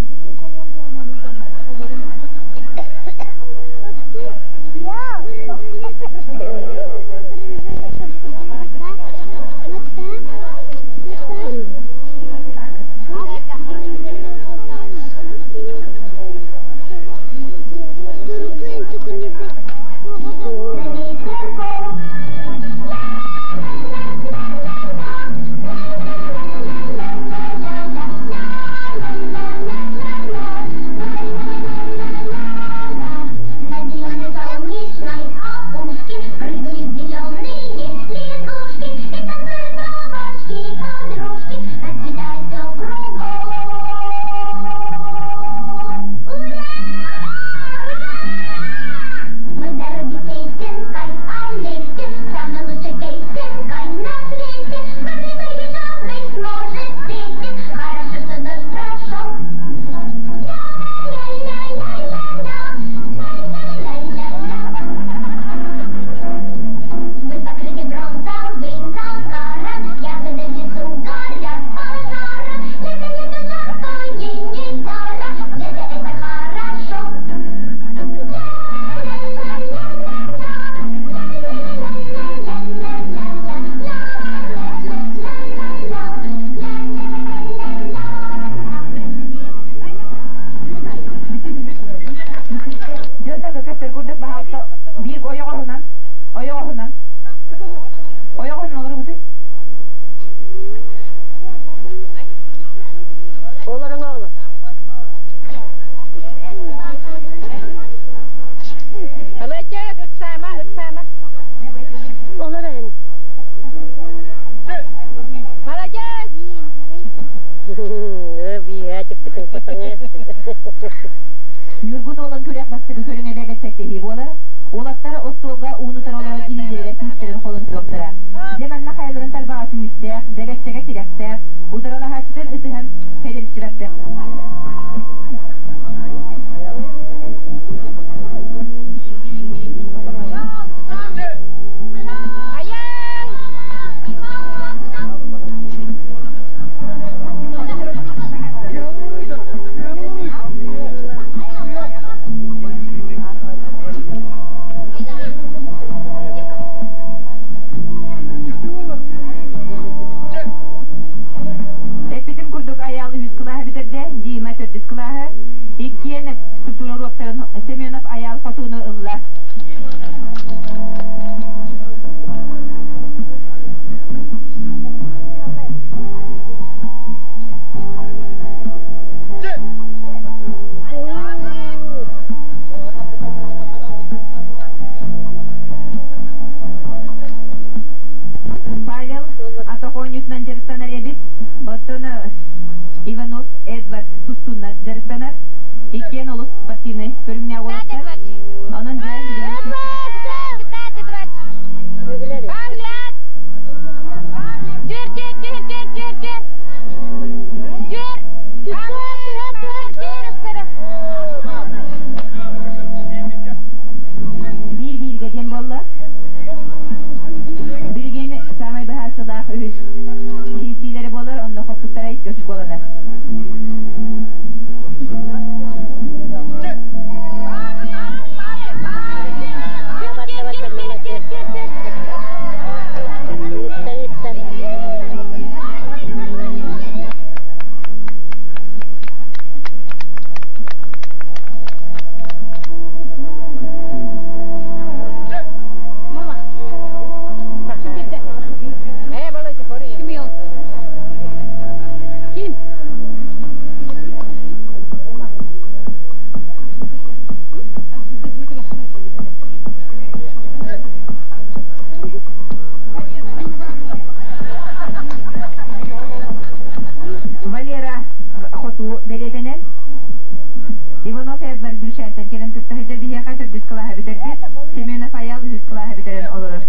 На зеленой солнечной опушке прыгают зеленые лягушки и танцуют бабочки, подружки, расцветает все кругом. Ура! Ура! Мы в дороге песенкой о лете, самой лучшей песенкой на свете. Каждый быть может песен, хорошо, что дождь прошел. Ля-ля-ля-ля-ля, ля-ля-ля-ля-ля. Мы покрыты бронзовым загаром, ягоды в лесу горят пожаром. Лето, лето жаркое, не даром, лето это хорошо. Дьонно көстөр курдук баһаалта биир ойоҕоһунан ойоҕоһунан ойоҕоһунан олорбутуй. Олорон оҕолор. Алычак, ыксаама, ыксаама. Олорон. Молодец! Ньургун уолан күрэх бастакы көрүҥэ бэгэччэктэһии буолар. Уолаттар остуолга ууну-утары олорон илиилэригэр күүстэрин холонсуохтара. Дьэ манна хайаларын тарбаҕа күүстээх, дэгэччэгэ тирэхтээх, утарылаһааччытын ытыһан кэдэриччибэттэр. Айаң! бүтэрдэ, Дима төрдүс кылааһы. Иккиэн физкультура уруоктарын Семенов Айаал хотууну ылла. Павел атах оонньуутунан дьарыктанар эбит. Оттон Иванов Эдвард тустуунан дьарыктанар. Иккиэн олус спортивнай көрүҥнээх уолаттар. Онон дьэ Биир-бииргэ диэн буолла. Билигин саамай быһаарсылаах үһүс киирсиилэрэ буолар, онно хоппуттара икки оскуоланы. Валера хоту бэлиэтэнэр. Иванов Эдвард Дүлшэнтэн кэлэн кытта сылдьар биһиэхэ төрдүс кылааһы бүтэрбит. Семенов Айаал үһүс кылааһы бүтэрэн олорор.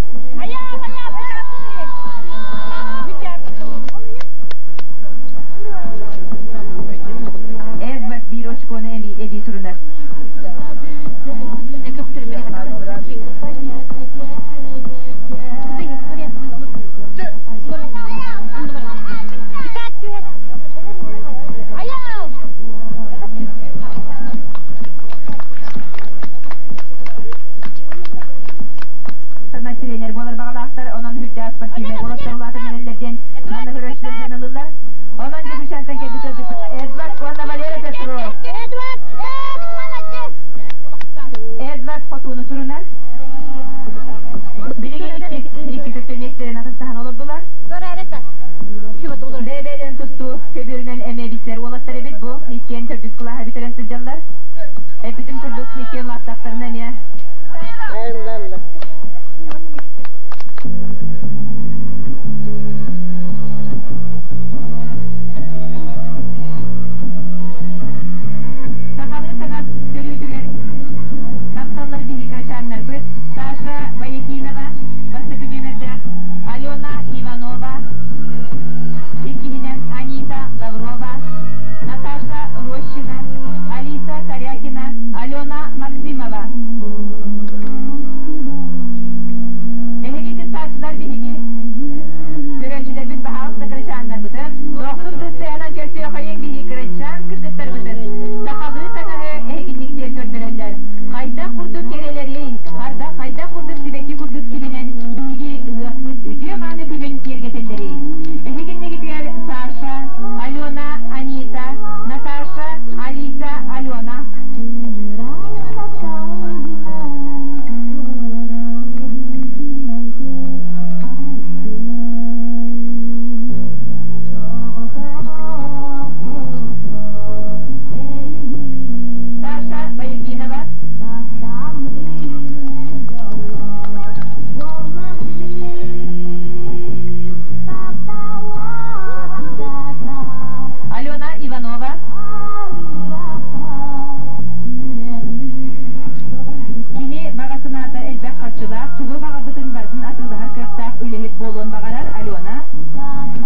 Эдвард биир очкону эбии сурунар. Сана тренер буолар баҕалаахтар, онон үрдээх спортивнай уолаттар улаатан эрэллэр диэн манна көрөөччүлэр ылыллар. Онон Дьөгүшэнтэн кэлбит Эдвард уонна Валера Петров. Эдвард, молодец! Эдвард хотууну сурунар. Билигин икки икки миэстэлэрин атастаһан олордулар. Бэйэ-бэйэлэрин тустуу көбүөрүнэн эмиэ билсэр уолаттар эбит бу. Иккиэн төрдүс кылааһы бүтэрэн сылдьаллар. Эппитим курдук иккиэн улааттахтарына эмиэ Сахалыы таҥас көрүүтүгэр тахсаллар биһиги кырачааннарбыт Саша Боякинова бастакы нүөмэрдээх, Алена Иванова, иккиһинэн Анита Лаврова, Наташа Рощина, Алиса Корякина, Алена Максимова. Эһиги кыттааччылар биһиги көрөөччүлэрбит баһаалыста кырачааннарбытын дохсун тыстыһанан көрсүөххэйиҥ биһиги кырачаан кыргыттарбытын сахалыы таҥаһы эһигинник диэн көрдөрөллөр. Хайдах курдук кэрэлэрий, хайдах хайдах курдук сибэкки курдук симэнэн биһиги ыһыахпыт үтүө-мааны күнүн киэргэтэллэрий. Эһигиннигитигэр Саша, Алена, Анита, Наташа, Алиса, Алена. Саша Боякинова. Алена Иванова. Кини баҕа санаата элбэх харчылаах, тугу баҕарбытын барытын атыылаһар кыахтаах үлэһит буолуон баҕарар Алена.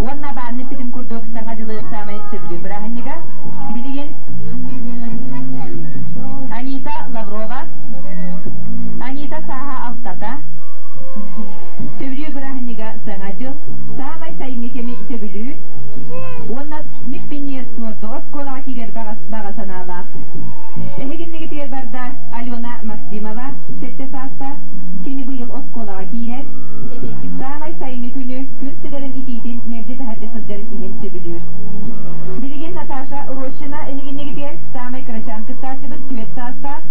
Уонна баанны эппитим курдук Саҥа дьылы саамай сөбүлүүр бырааһынньыга. Билигин Анита Лаврова, Анита сааһа алтата, сөбүлүүр бырааһынньыга Саҥа дьыл, саамай сайыҥҥы кэми сөбүлүүр уонна миппинньиэс суорду оскуолаҕа киирэр баҕа санаалаах. Эһигиннигитигэр барда Алена Максимова, сэттэ саастаах, кини быйыл оскуолаҕа киирэр. Саамай сайыҥҥы күнү күн сыгарын итиитин мэлдьи таһырдьа сылдьарын иһин сөбүлүүр. Билигин Наташа Рощина Рощина эһигиннигитигэр саамай кырачаан кыттааччыбыт түөрт саастаах.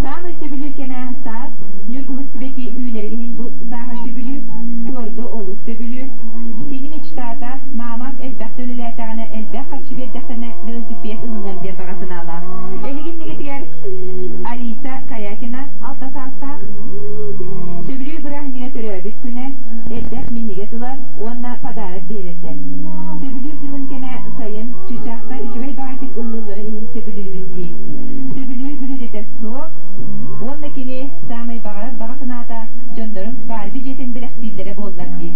Саамай сөбүлүүр кэмэ саас, ньургуһун сибэкки үүнэрин иһин бу сааһы сөбүлүүр, туорду олус сөбүлүүр. Кини мечтата, маамам элбэх үлэлээтэҕинэ элбэх харчы биэрдэхтэринэ велосипед ылыныам диэн баҕа санаалаах. Эһигиннигитигэр Алиса Корякина алта саастаах. Сөбүлүүр бырааһынньыга төрөөбүт күнэ, элбэх минньигэс ылар уонна подарок биэрэллэр. Сөбүлүүр дьылын кэмэ сайын, чыычаахтар үчүгэй баҕайытык ыллыылларын иһин сөбүлүүбүн дии. Сөбүлүүр бүлүүдэтэ суох уонна кини саамай баҕарар баҕа санаата дьоннорум Барби дьиэтин бэлэхтииллэрэ буоллар диир.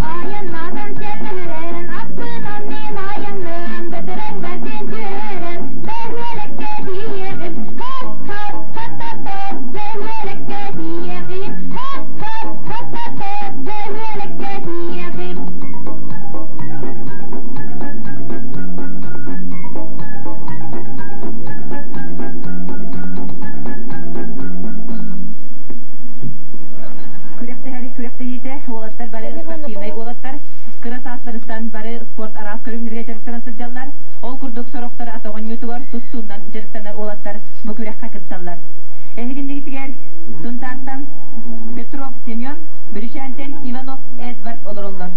Айаннаатан сэрэнэрэн, аттынан мин айанныам, бөтөрөҥнөрбүн түһэрэн, бөһүөлэккэ тиийэҕин, хап-хап, хап-хап-хап, бөһүөлэккэ тиийэҕин, хап-хап, хап-хап-хап, бөһүөлэккэ тиийэҕин. Күрэхтэһэр күрэхтэһиитэ уолаттар бары спортивнай уолаттар кыра саастарыттан бары спорт араас көрүҥнэригэр дьарыктана сылдьаллар. Ол курдук сорохтор ат оонньуутугар тустуунан дьарыктанар уолаттар бу күрэххэ кытталлар. Эһигиннигитигэр Сунтаартан Петров Семен, Бүрүчээнтэн Иванов Эдвард олороллор.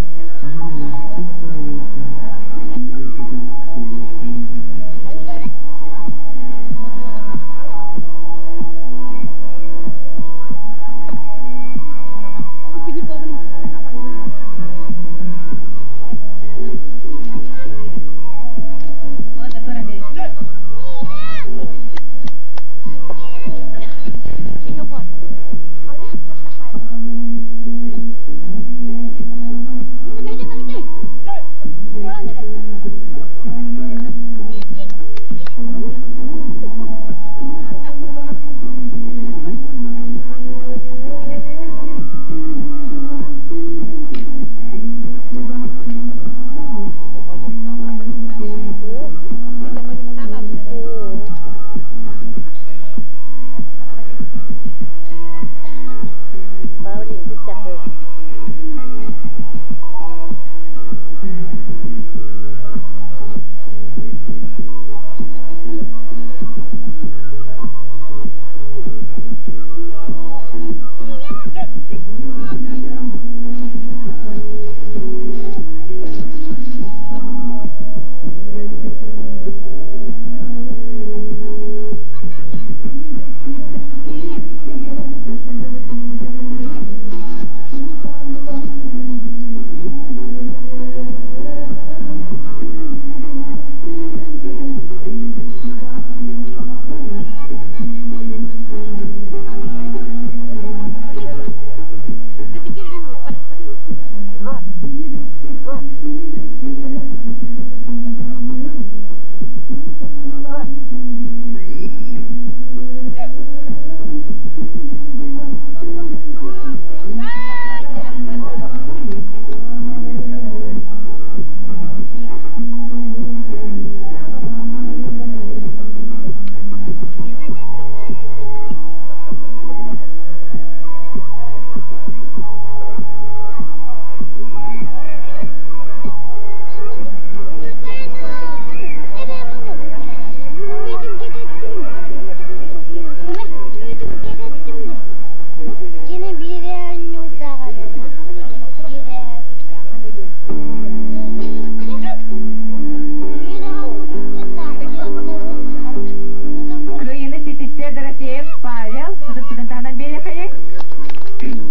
Кыайыыны ситистэ Дорофеев Павел, ытыктыгын биэриэхэйик.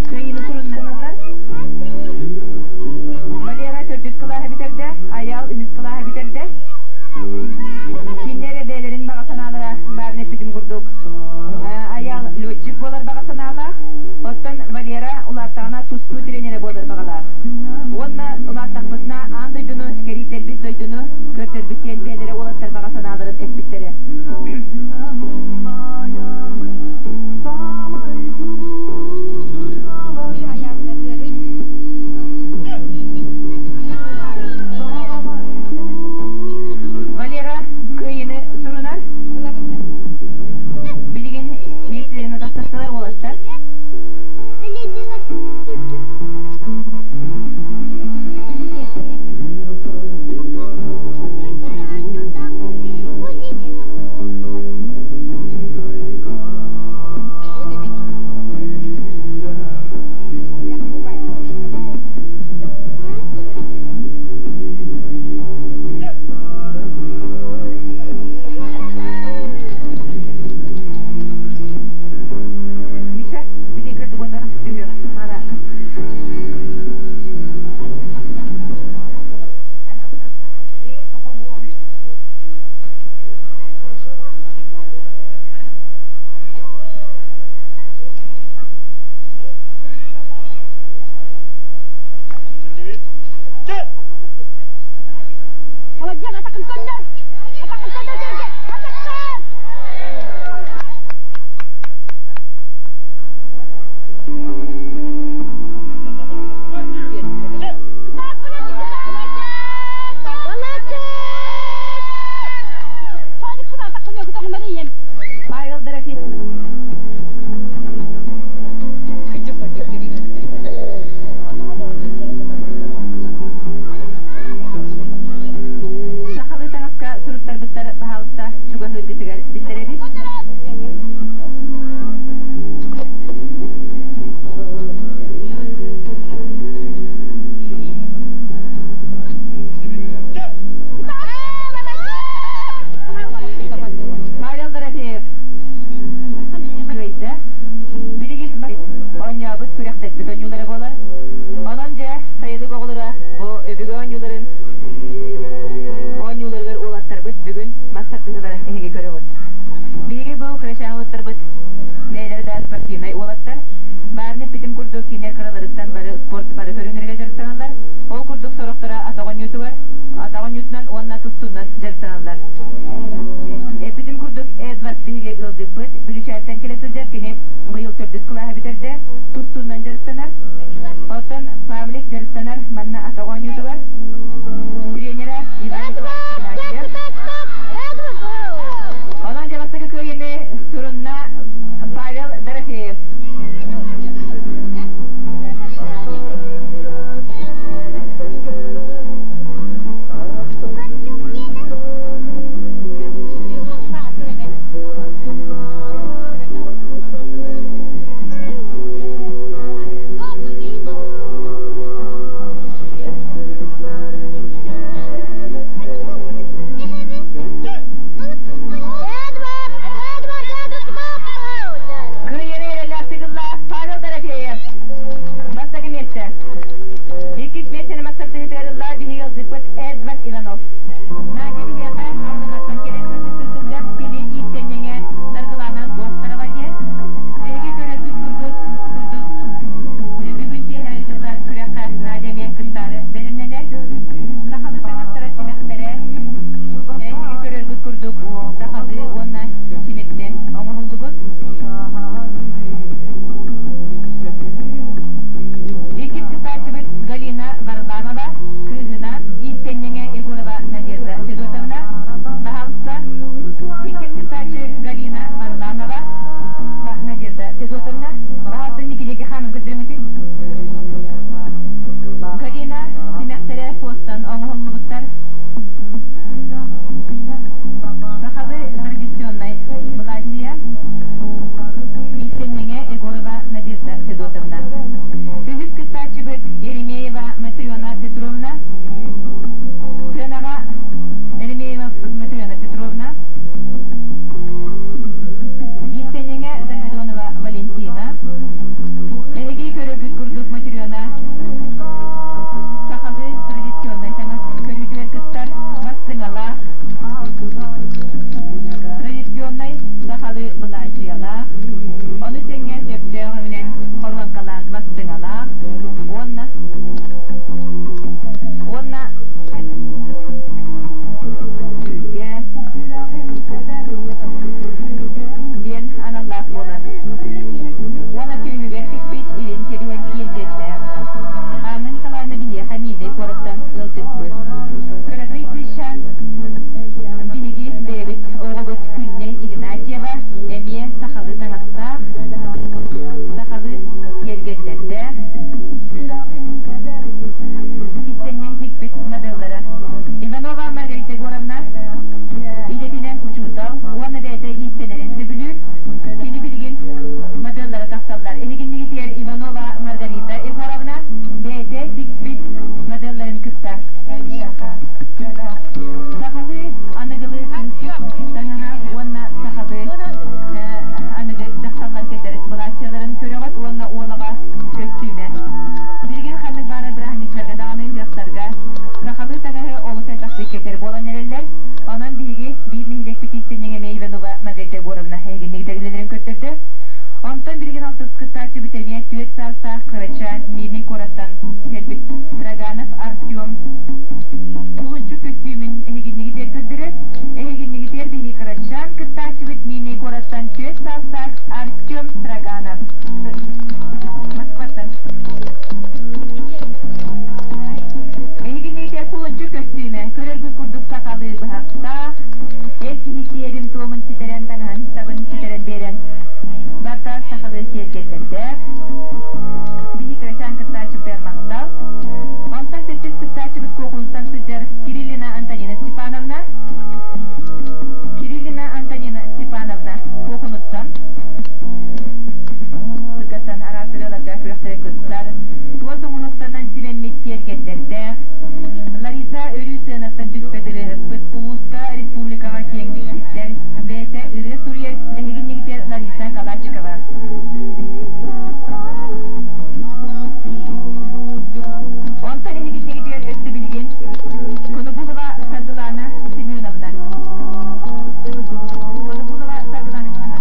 Кыайыыны суруннаналлар. Валера төрдүс кылааһы бүтэрдэ, Айаал үһүс кылааһы бүтэрдэ. Кинилэр эбээлэрин баҕа санаалара баарын эппитим курдук. Айаал летчик буолар баҕа санаалаах, оттон Валера улааттаҕына тустуу тренерэ буолар баҕалаах. Уонна улааттахпытына аан дойдуну кэрийтэрбит дойдуну көрдөрбүт диэн бэйэлэрэ уолаттар баҕа санааларын эппиттэрэ. Валера кыайыыны сурунар. Билигин миэстэлэрин атастастылар уолаттар. Миша, билигин тугуннар түһүөҕэ. Мана. Молодец, атакын көндөр! Атакын көндөр жерге! Атакын! Павел Дорофеев. Сахалыы таҥаска суруттарбыттар баһаалыста чугаһыыргытыгар биллэрэбит. Павел Дорофеев кыайда. Билигин оонньообут күрэхтэспит оонньуулара буолар. Онон дьэ сайылык оҕолоро бу өбүгэ оонньууларын оонньууларыгар уолаттарбыт бүгүн мас тардыһыыларын эһиги көрөҕүт. Биһиги бу кырачаан уолаттарбыт бэйэлэрэ да спортивнай уолаттар. Баарны эппитим курдук кинилэр кыраларыттан бары спорт бары көрүҥнэригэр дьарыктаналлар. Ол курдук сорохторо атах оонньуутугар, атах оонньуутунан уонна тустуунан дьарыктаналлар. Эппитим курдук Эдвард биһиги ыалдьыппыт Бүлүүчээттэн кэлэ сылдьар кини быйыл төрдүс кылааһы бүтэрдэ, тустуунан дьарыктанар. Оттон Павлик дьарыктанар манна атах оонньуутугар. Тренера Иван Николаевич Игнатьев. Онон дьэ бастакы кыайыыны сурунна Павел Дорофеев. Кыайыыны эрэллээхтик ылла Павел Дорофеев. Бастакы миэстэ. Иккис миэстэни мас тардыһыытыгар ылла биһиги ыалдьыппыт Эдвард Иванов. Надя биһиэхэ Аллыҥаттан кэлэн сылдьар сылдьар кини иистэнньэҥэ Саргылаана Докторова диэн. Эһиги көрөргүт курдук курдук бүгүн киэһэ ыытыллар күрэххэ Надя эмиэ кыттаары бэлэмнэнэр. Сахалыы таҥастара симэхтэрэ эһиги көрөргүт курдук сахалыы уонна симэктэн оҥоһуллубут. Иккис кыттааччыбыт Галина Варламова кыыһынан иистэнньэҥэ Егорова Надежда Федотовна. кэтэр буолан эрэллэр. Онон биһиги биир нэһилиэкпит иистэнньэҥэ эмиэ Иванова Маргарита Егоровна эһигинник үлэлэрин көрдөрдө. Онтон билигин алтыс кыттааччыбыт эмиэ түөрт саастаах кырачаан Мирный куораттан кэлбит Строганов Артем кулунчук көстүүмүн эһигиннигитигэр көрдөрөр. Эһигиннигитигэр биһиги кырачаан кыттааччыбыт Мирный куораттан түөрт саастаах Артем Строганов. Москваттан. Эһигиннигитигэр кулунчук көстүүмэ көрөргүт курдук сахалыы быһахтаах, эр киһи сиэрин-туомун ситэрэн таҥаһын сабын ситэрэн биэрэн барта сахалыы киэргэллэрдээх. Биһи кырачаан кыттааччыбытыгар махтал. Онтон сэттис кыттааччыбыт Куокунуттан сылдьар Кириллина Антонина Степановна. Кириллина Антонина Степановна Куокунуттан сылгаттан араас ырыаларга күрэхтэри кыттар, туос оҥоһуктанан симэммит киэргэллэрдээх, Лариса өрүү сыанаттан түспэт ырыаһыппыт, улууска, республикаҕа киэҥник биллэр, бэйэтэ ырыа суруйар эһигиннигитигэр Лариса Калачикова. Онтон эһигиннигитигэр өссө билигин Конобулова Саргылана Семеновна. Конобулова Саргылана Семеновна.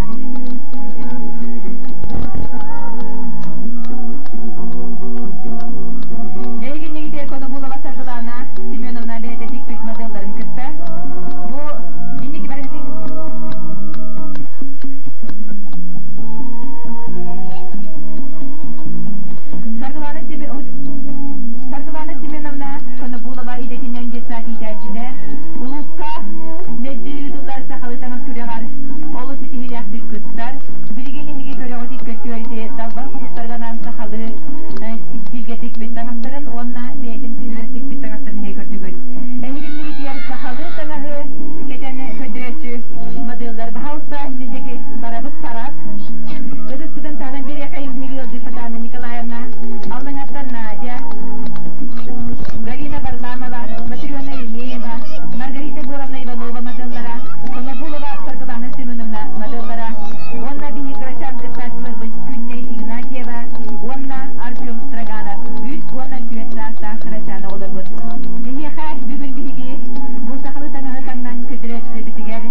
Эһигиннигитигэр Конобулова Саргылана Семеновна бэйэтэ тикпит моделларын кытта бу инники барыһытын Саргылана Саргылана Семеновна Конобулова идэтинэн детсад иитээччитэ улууска мэлдьи ыытыллар сахалыы таҥас күрэҕэр олус ситиһиилээхтик кыттар. Билигин эһиги көрөҕүт икки өттүгэр далбар хотуттарга сахалыы истиилгэ тикпит таҥастарын уонна бэйэтин кыыһыгар тикпит таҥастарын эһиги көрдүгүт. Эһиги билигитигэр сахалыы таҥаһы кэтэн көрдөрөөччү моделлар баһаалыста инники барабыт парад. Ытыспытын таһынан биэриэхэ биһиги ыалдьыт Анна Николаевна, Аллаҥаттан Надя, Галина Варламова, Матрена Еремеева, Маргарита Егоровна Иванова моделлара, Конобулова Саргылана Семеновна моделлара, уонна биһиги кырачаан кыттааччыларбыт Күннэй Игнатьева уонна Артем Строганов үс уонна түөрт саастаах кырачаан оҕолорбут. Эһиэхэ бүгүн биһиги бу сахалыы таҥаһы таҥнан көрдөрөөччүлэрбитигэр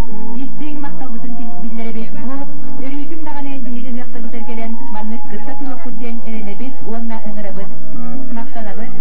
истиҥ махталбытын биллэрэбит. Бу өрүүтүн даҕаны биһиги ыһыахтарбытыгар кэлэн маннык кытта туруохпут диэн эрэнэбит уонна ыҥырабыт. Махтанабыт.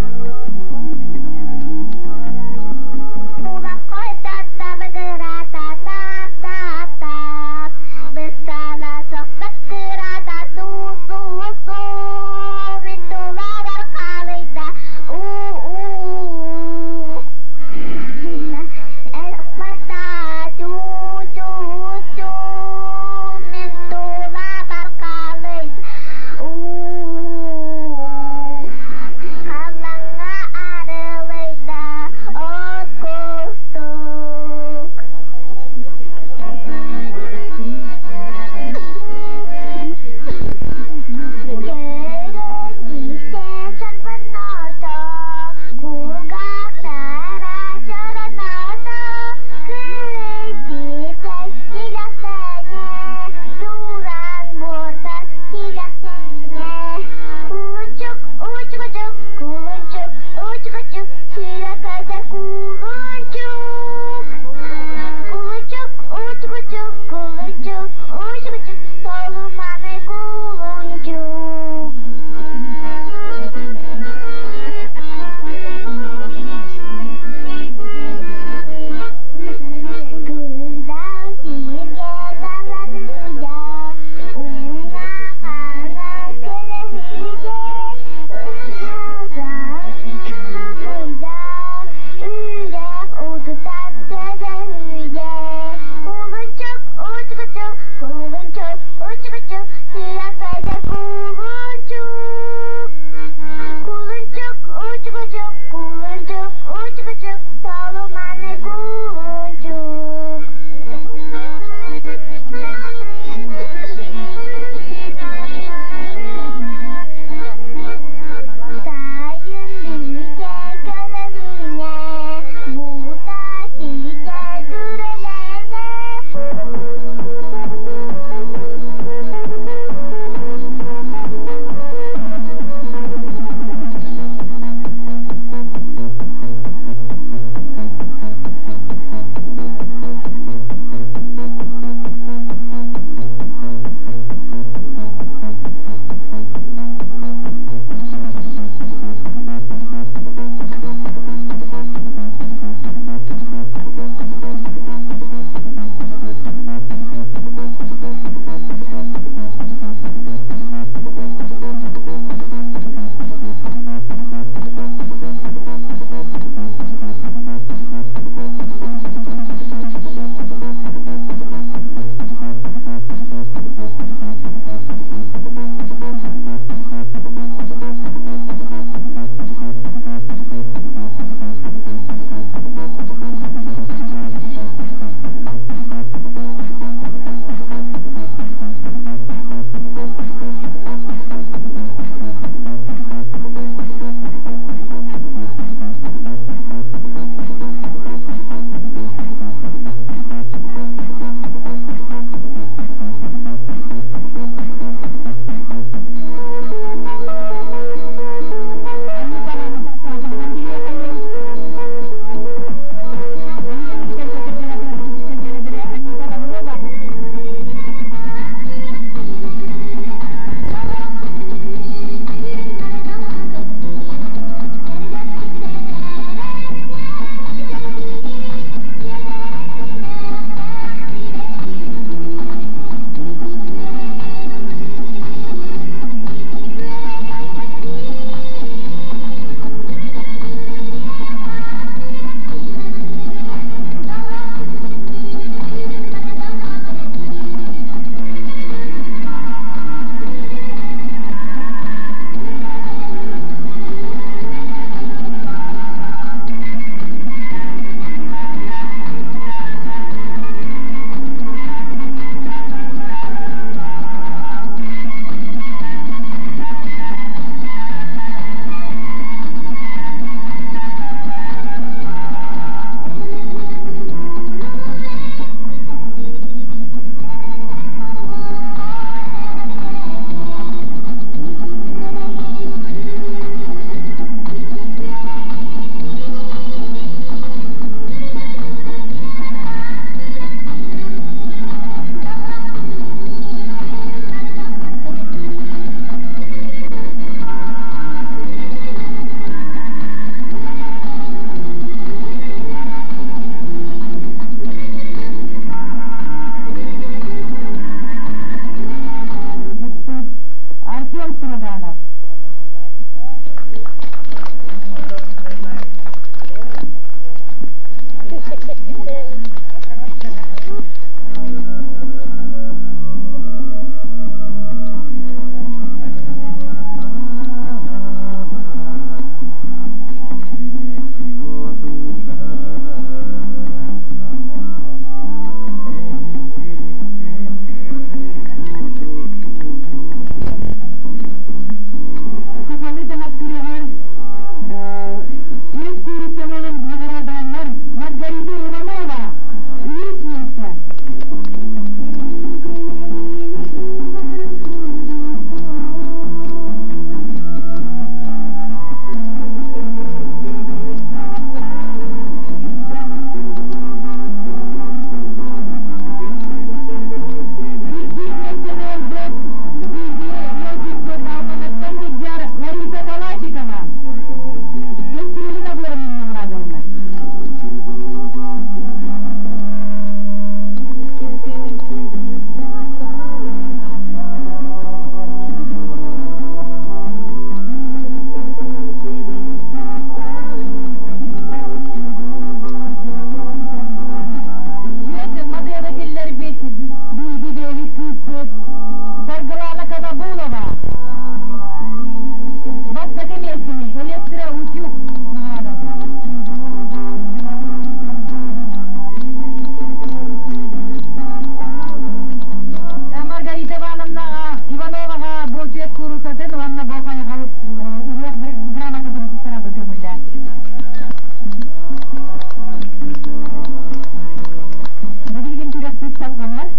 Салҕанар.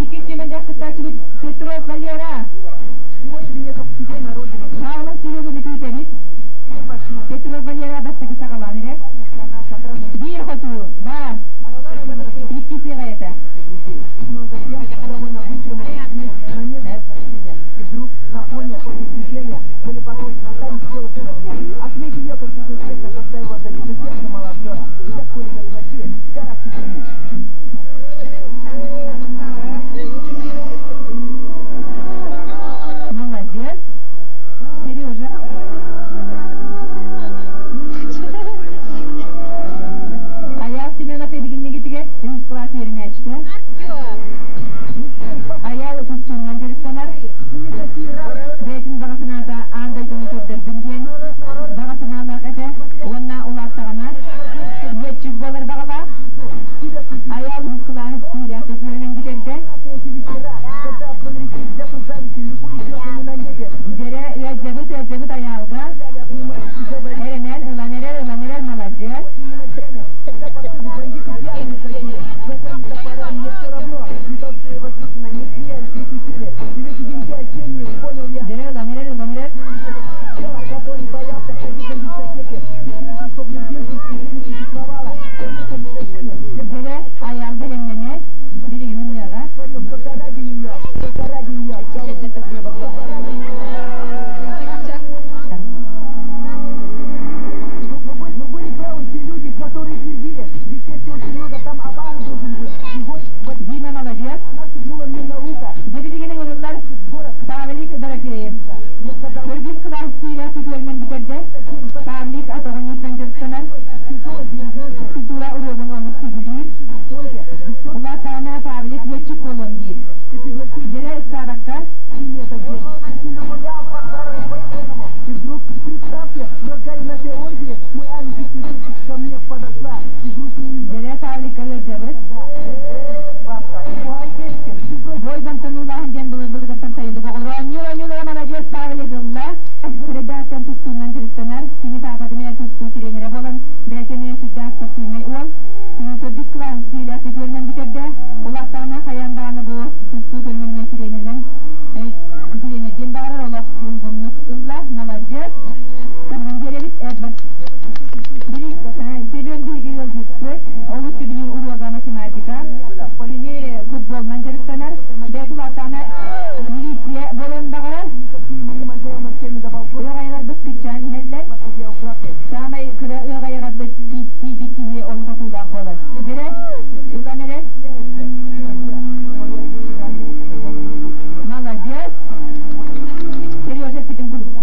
Иккис түмэндэх кыттааччыбыт Петров Валера. Павлов Сереганы күүтэбит. Петров Валера бастакы саҕалаан эрэр. Биир хотуу, баар. Икки сыаҕайата. Молодец. Сережа. Айаал Семенов эбигиннигитигэр үһүс кылаас үөрэнээччитэ. Айаал тустуунан дьарыктанар. Бэйэтин баҕа санаата аан дойдуну көрдөрбүн диэн баҕа санаалаах этэ уонна улааттаҕына летчик буолар баҕалаах. Айаал үһүс кылааһы сүүрээхтик үөрэнэн бүтэрдэ. Дьэрэ ыалдьабыт ыалдьабыт Айаалга эрэнэн ылан эрэр ылан эрэр маладьыас. Дьэрэ ылан эрэр ылан эрэр. Дьэрэ Айаал бэлэмнэнэр билигин ылыаҕа. Дима молодец. Дьэ билигин ыҥырыллар Павлик Дорофеев. Төрдүс кылаас сиилээх түтүөрүнэн бүтэрдэ. Павлик атаҕын дьарыктанар. Культура уруогун олус сөбүлүүр. Улаатаҕына Павлик летчик буолуом диир. Дьэрэ ыксаабакка Дьэрэ Павликка ыалдьабыт. Бойбонтон уулааһын диэн былыр-былыргыттан сайылык оҕолоро оонньуур оонньуулара маладьыас Павлик ылла. Редактор тустуунан дьарыктанар. Кини паапата эмиэ тустуу тренерэ буолан, бэйэтэ эмиэ сүрдээх спортивнай уол. Төрдүс кылаас сиилээхтик үөрэнэн бүтэрдэ. Улааттаҕына хайаан даҕаны бу тустуу көрүҥүн эмиэ тренеринэн тренердиэн баҕарар олох улгумнук ылла. Маладьыас. Таһынан биэрэбит Эдвард. Били Семен биһиги ыалдьыппыт. Олус сөбүлүүр уруога математика. Кини футболунан дьарыктанар. Бэйэтэ улааттаҕына милиция буолуон баҕарар. Ыаҕайаларбыт кыччаан иһэллэр. Саамай кыра ыаҕайаҕарбыт тиийбит киһи олус хотуулаах буолар. Дьэрэ, ылан эрэр. Маладьыас. Сережа эппитин курдук,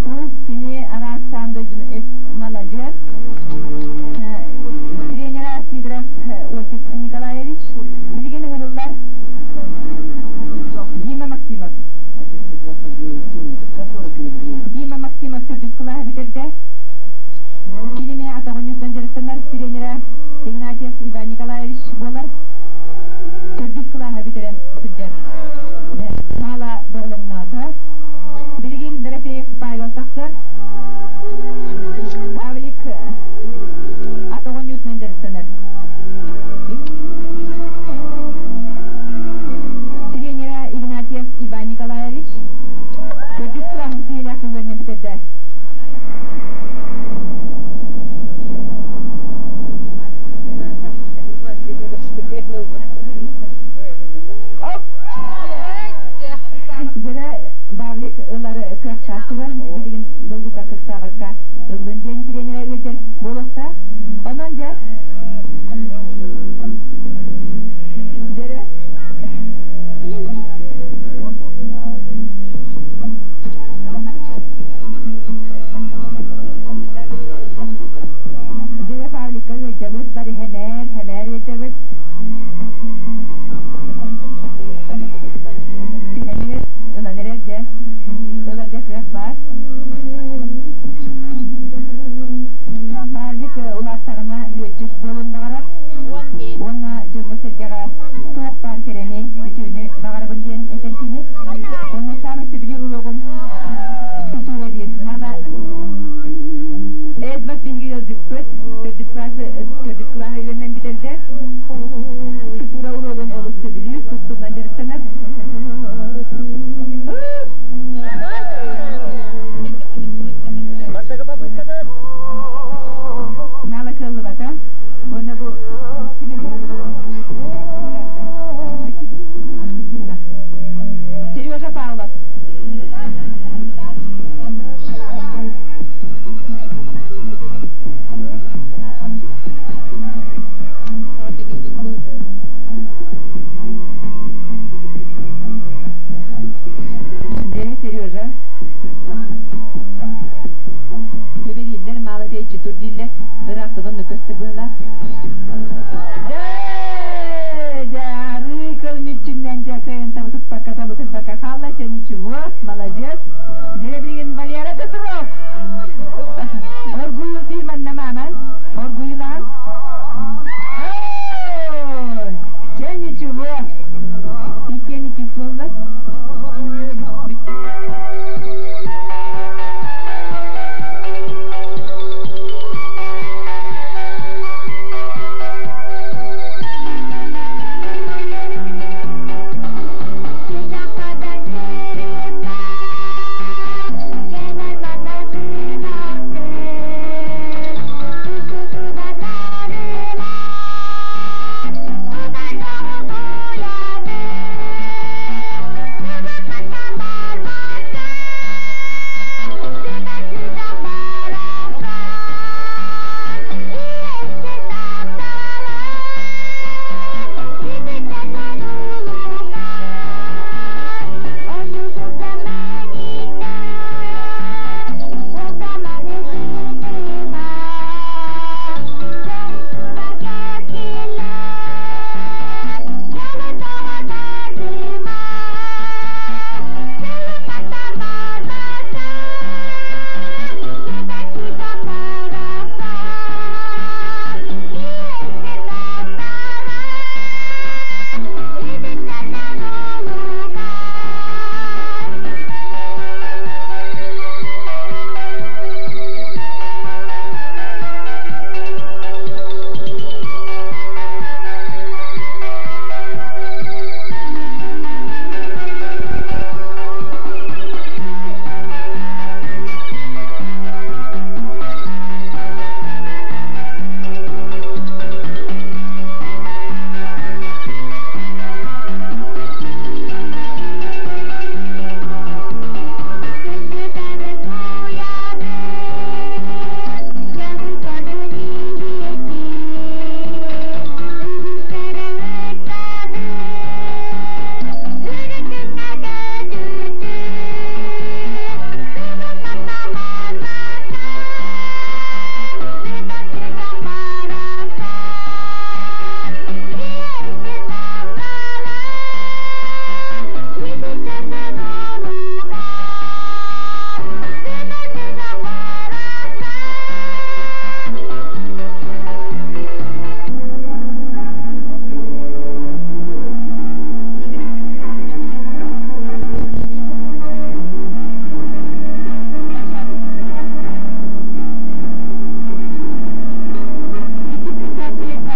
кини араастаан дойдуну маладьыас. Тренера Сидоров Осип Николаевич. Билигин ыҥырыллар Дима Максимов. Дима Максимов төрдүс кылааһы бүтэрдэ. Кини эмиэ атаҕын ньуутунан дьарыктанар тренерэ Игнатьев Иван Николаевич буолар. Төрдүс кылааһы бүтэрэн сылдьар. Маала доҕолоҥноото. Билигин Дорофеев Павел тахсар. Павлик атаҕын ньуутунан дьарыктанар. Тренера Игнатьев Иван Николаевич төрдүс кылааһын сиэлээх үөрэнэ бүтэрдэ. Дьэрэ Павлик ылар кыахтаах туран, билигин долгуйбакка ыксаабакка ыллын диэн тренерэ ыытар буолуохтаах. Онон дьэ Дьэрэ Дьэрэ Павликка ыалдьабыт, бары хэмээр, хэмээр ыалдьабыт. Түһэн эрэр, ылан эрэр дьэ. Ыларга кыах баар. Павлик улааттаҕына лүөччүк буолуон баҕарар. Уонна дьоҥҥо-сэргэҕэ туох баар кэрэни, үтүөнү баҕарабын диэн этэр кини. Уонна саамай сөбүлүүр уруогум культура диир. Мама Эдвард биһиги ыалдьыппыт. Төрдүс кылаас төрдүс кылааһы үөрэнэн бүтэрдэ. Физкультура уруогун олус сөбүлүүр, тустуунан дьарыктанар. Бастакы попытката Мало кыаллыбата. Уонна бу Сережа Павлов. Дьэ, Сережа. Көбүлүүллэр, маала тэйиччи тур дииллэр. Ыраахтан онно көстөр быһыылаах. Дьэ, дьэ, арыы кыл мүччүннэн дьэ кыайан табытыппакка табытырбакка хаалла. Чэ, ничего, молодец. Дьэ, билигин Валера Петров. Оргуйул диир манна мааман. Оргуйулаан. Чэ, ничего. Иккиэн иккис буолла.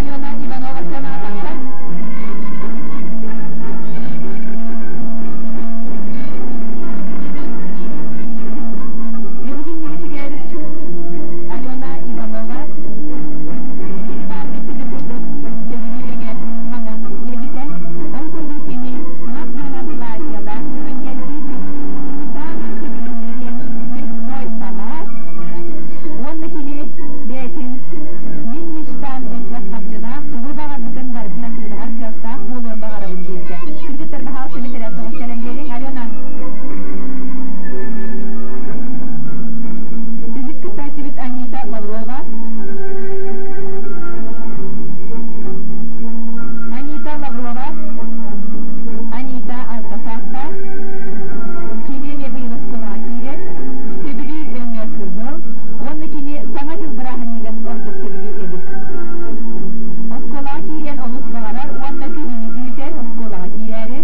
Алена Иванова сыанаҕа тахсар. Эһигин миһитигэр Алена Иванова кини баарга курдук сөбүлүүр маҥан эбитэ. Ол курдук кини мап-маҥан платьелаах бүгүн кэлбит. Саамай сөбүлүүллэрин цветной салат уонна кини бэйэтин мин мечтам элбэх харчылаах, тугу баҕарбытын барытын атыылаһар кыахтаах буолуон баҕарабын диэбитэ. Кыргыттар баһаал сэмэтэрэ соҕус кэлэн биэриҥ, Алена. Үһүс кыттааччыбыт Анита Лаврова. Анита Лаврова. Анита алта саастаах. Кини эмиэ быйыл оскуолаҕа киирэр. Сөбүлүүр өҥө кыһыл. Уонна кини Саҥа дьыл бырааһынньыгын ордук сөбүлүүр эбит. Оскуолаҕа киириэн олус баҕарар уонна күһүнү күүтэр оскуолаҕа киирээри.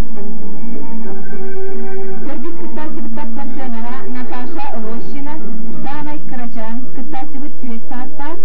Төрдүс кыттааччыбыт тахсар сыанаҕа Наташа Рощина, саамай кырачаан кыттааччыбыт түөрт саастаах.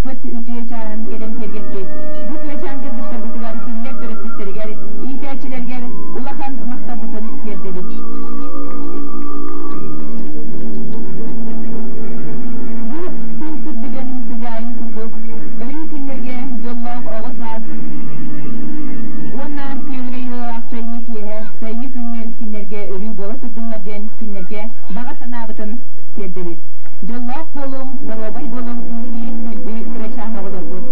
ыһыахпыт үтүө чааһын кэлэн киэргэппит бу кыачаан кыргыттарбытыгар, кинилэр төрөппүттэригэр, иитээччилэригэр улахан махталбытын тиэрдэбит. Бу күн сырдыгын сыдьаайын курдук өрүү күннэргэ дьоллоох оҕо саас уонна күөлгэ юлалаах сайыҥҥы киэһэ, сайыҥҥы күннэр кинилэргэ өрүү буола турдуннар диэн кинилэргэ баҕа санаабытын тиэрдэбит. Дьоллоох буолуҥ, доруобай буолуҥ, биһиги күндү кырачаан оҕолорбут.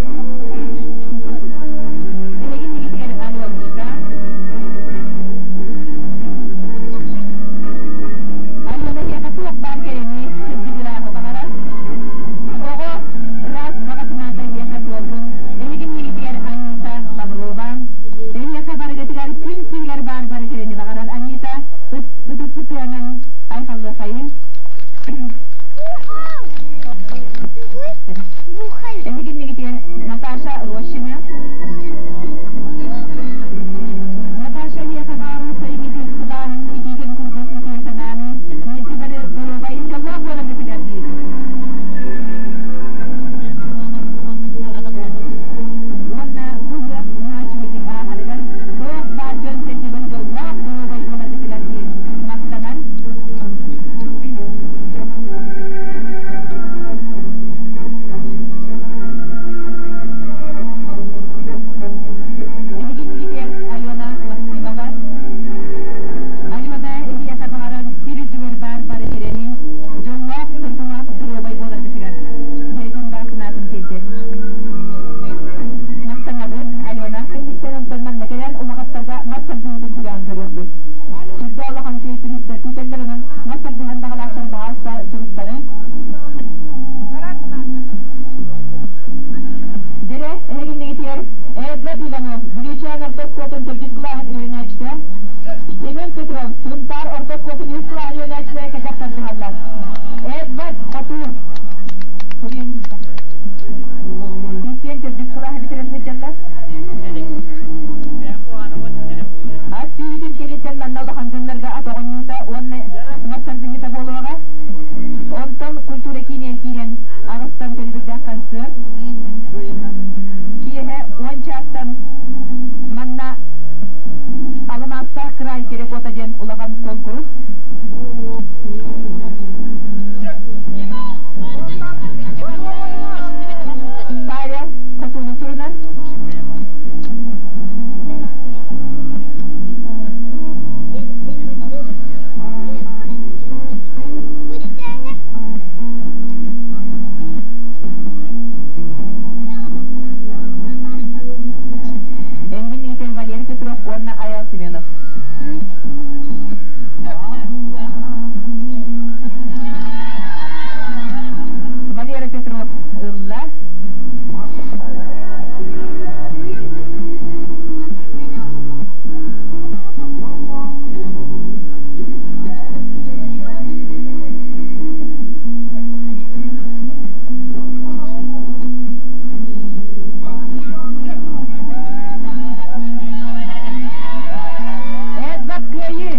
Эһиги иннигитигэр Алёнушка, Алена эйиэхэ туох баар кэрэни, сырдык ырааһы баҕарар. Оҕо ыраас баҕа санаата эһиэхэ туоллун. Эһиги иннигитигэр Анита Лаврова. Эһиэхэ барыгытыгар күн сиригэр баар бары кэрэни баҕарар Анита ытык тыанан айхаллыахайын. Эһиги иннигитигэр Наташа Рощина. Наташа эһиэхэ баҕарар сайыҥҥытын сылааһын итиитин курдук үтүө санааны, мэлдьи бары доруобай, дьоллоох буоларгытыгар диир. Уонна бу ыһыах наһаа үчүгэйдик ааһарыгар туох баар дьон-сэргэ бары дьоллоох, доруобай буоларгытыгар диэн махтанар. Эһигиннигитигэр Алена Максимова. Алена эһиэхэ баҕарар сир үрдүгэр баар бары кэрэни, дьоллоох, соргулаах доруобай буоларгытыгар бэйэтин баҕа санаатын тиэрдэр. Махтанабыт, Алена. Кэнниттэн онтон манна кэлэн улахаттарга мас тардыһыытын күрэҕин көрүөхпүт. Сүрдээх улахан үчүгэй туристар күүтэллэр онон мас тардыһан баҕалаахтар баҕаста суруттарыҥ. Дэрэ, эһигиннигитигэр Эдвард Иванов, Бүлүүчээн орто оскуолатын төрдүс кылааһын үөрэнээччитэ, Семен Петров, Сунтаар орто оскуолатын үһүс кылааһын үөрэнээччитэ кэтэх тардыһаллар. Эдвард Хотуур. Иккиэн төрдүс кылааһы бүтэрэн сылдьаллар. Ат сүүрүүтүн кэнниттэн манна улахан дьоннорго ат оҕонньуута уонна мас тардыһыыта буолуоҕа. Онтон культура киинигэр киирэн аҕыстан төлөбүрдээх концерт. Киэһэ 10 чаастан манна Аламаастаах кыраай терракота диэн улахан куонкурус. Павел Хотунун сурунар. Энгин Игорь Валерий Петров уонна Аял Семенов. Валера Петров ылла. Эдвард Кыайыы!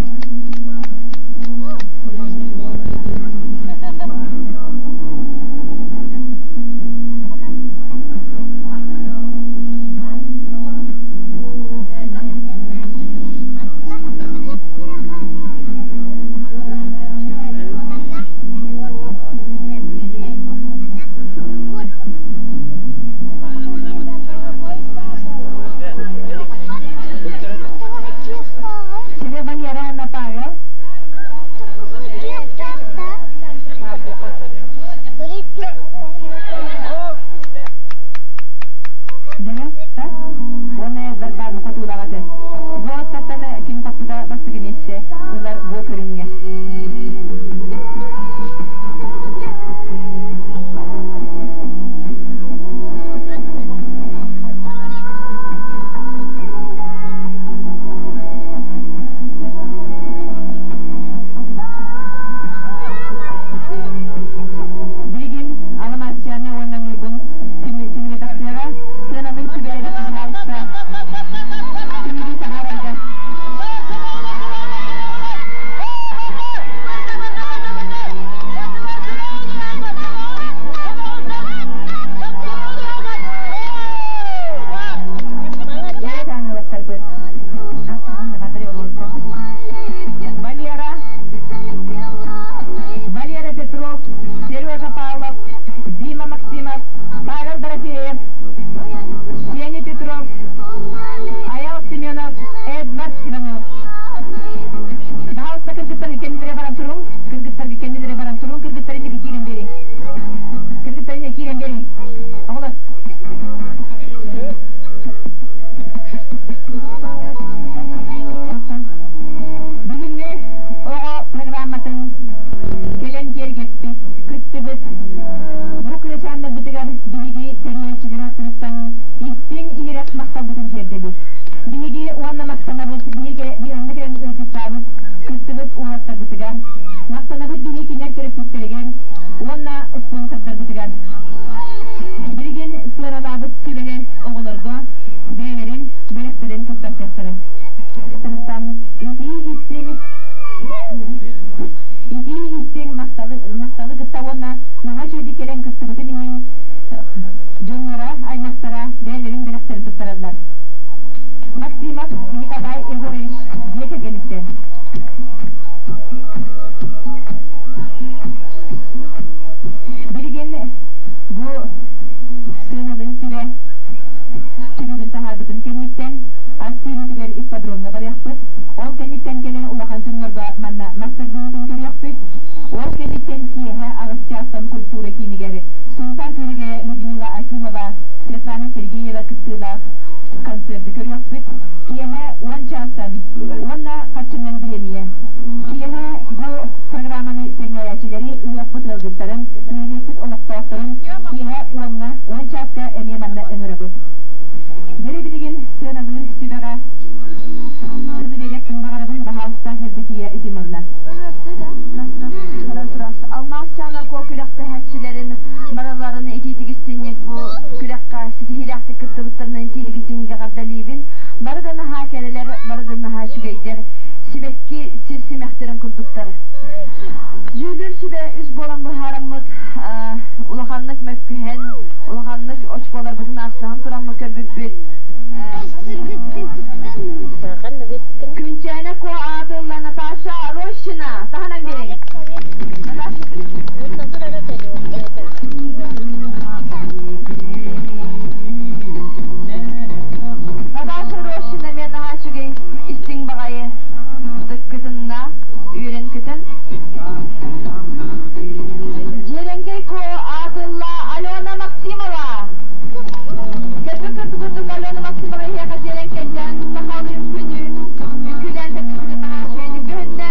Сире Валера уонна Павел. Дьэ, уонна Эдвард баарын хотуулаҕаты. Бу аттаттаны ким хоппута бастакы миэстэ ылар бу көрүҥҥэ. Билигин Аламаасчааны уонна Ньургун түмүгэ тахсыаҕа. Сыанабыл сүбэлэри пожалуйста түмүгү таһаарарга. Максимов, Павел Дорофеев, Сеня Петров, Аял Семенов, Эдвард Иванов. Баһаалыста кыргыттарга кэннилэрэ баран туруҥ, кыргыттарга кэннилэрэ баран туруҥ, кыргыттар инники киирэн биэриҥ. Кыргыттар инники киирэн биэриҥ. Оҕолор. Бүгүҥҥү оҕо программатын кэлэн киэргэппит, кыттыбыт бу кырачааннарбытыгар биһиги тэрийээччилэр ааттарыттан истиҥ иһирэх махталбытын тиэрдэбит. Биһиги уонна махтанабыт биһиги онно кэлэн ыалдьыттаабыт, кыттыбыт уолаттарбытыгар, махтанабыт биһиги кинилэр төрөппүттэригэр уонна спонсордарбытыгар. Билигин сыаналаабыт сүбэлэр оҕолорго бэйэлэрин бэлэхтэрин туттарсыахтара. Итии истиҥ итии истиҥ махталы махталы кытта уонна наһаа үчүгэйдик кэлэн кыттыбытын иһин дьонноро, аймахтара бэйэлэрин бэлэхтэрин туттараллар. Максимов Николай Егорович дьиэ кэргэниттэн. Билигин бу сыаналыыр сүбэ түмүгүн таһаарбытын кэнниттэн ас сүүрүүтүгэр ипподромҥа барыахпыт. Ол кэнниттэн кэлэн улахан дьоннорго манна мас тардыһыытын көрүөхпүт. Ол кэнниттэн киэһэ аҕыс чаастан культура киинигэр Сунтаар күөлүгэ Людмила Акимова, Светлана Сергеева кыттыылаах концерты көрүөхпүт. Киэһэ 10 чаастан уонна харчынан бириэмийэ. Киэһэ бу программаны сэҥээрээччилэри ыһыахпыт ыалдьыттарын, нэһилиэкпит олохтоохторун киэһэ уоҥҥа, 10 чааска эмиэ манна ыҥырабыт. Дьэ билигин сыаналыыр сүбэҕэ тылы биэриэхпин баҕарабын, баһаалыста, Евдокия Ефимовна. Алмаасчаана Куо күрэхтэһээччилэрин барыларын итиитик истинник бу күрэххэ ситиһиилээхтик кыттыбыттарынан итиитик истинник эҕэрдэлиибин. Бары да наһаа кэрэлэр, бары да наһаа үчүгэйдэр, сибэкки сир симэхтэрин курдуктар. Дьүүллүүр сүбэ үс буолан быһаараммыт улаханнык мөккүһэн, улаханнык очколарбытын аахсыһан тураммыт көрбүппүт. Күнчээнэ Куо аатылла Наташа Рощина. Таһынан биэриҥ. Наташа Рощина мен наһаа үчүгэй истиҥ баҕайы кытынна үөрэн көтөн. Дьиэрэҥкэй Куо аатылла Алена Максимова. Кэтбит курдук Алена Максимова эһиэхэ дьиэрэҥкэйдээн сахалыы үҥкүүнү үҥкүүлээн кэпсэппитин наһаа үчүгэйдик көһүннэ.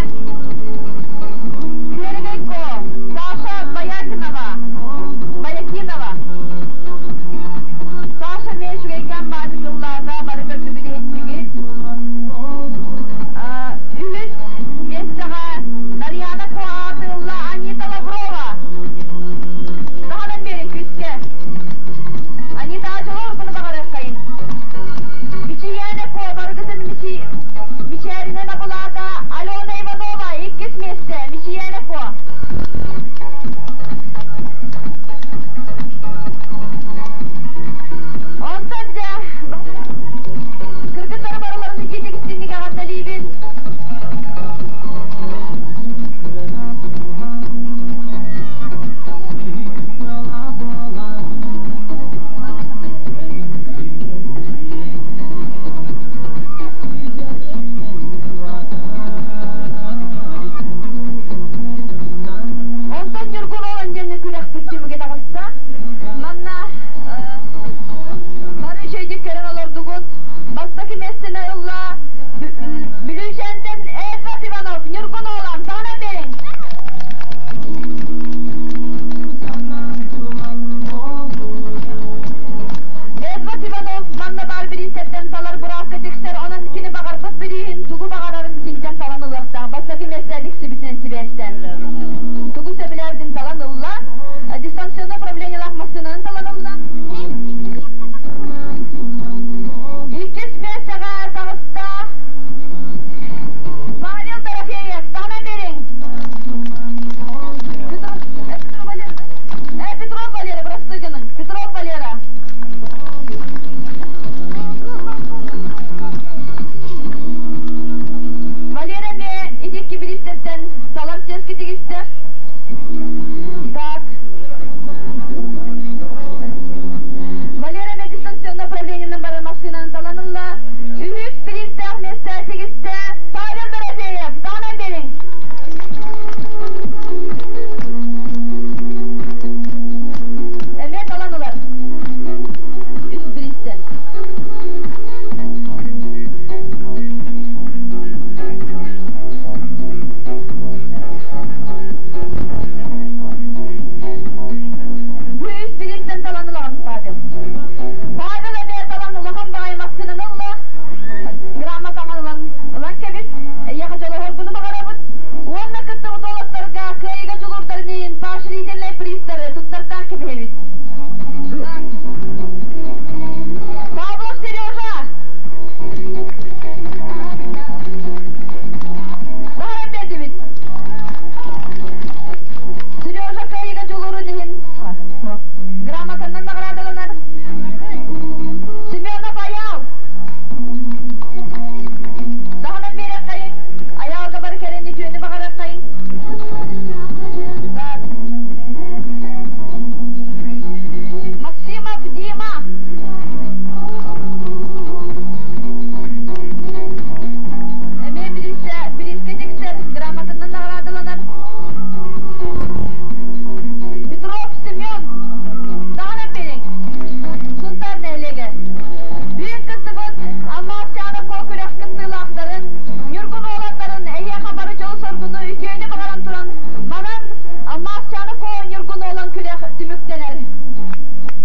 түмүктэнэр.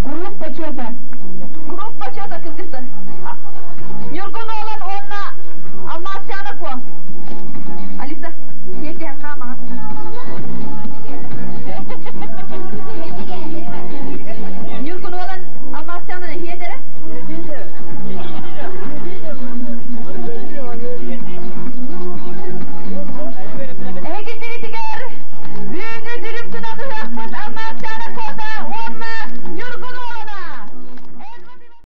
Круг почета. Круг почета.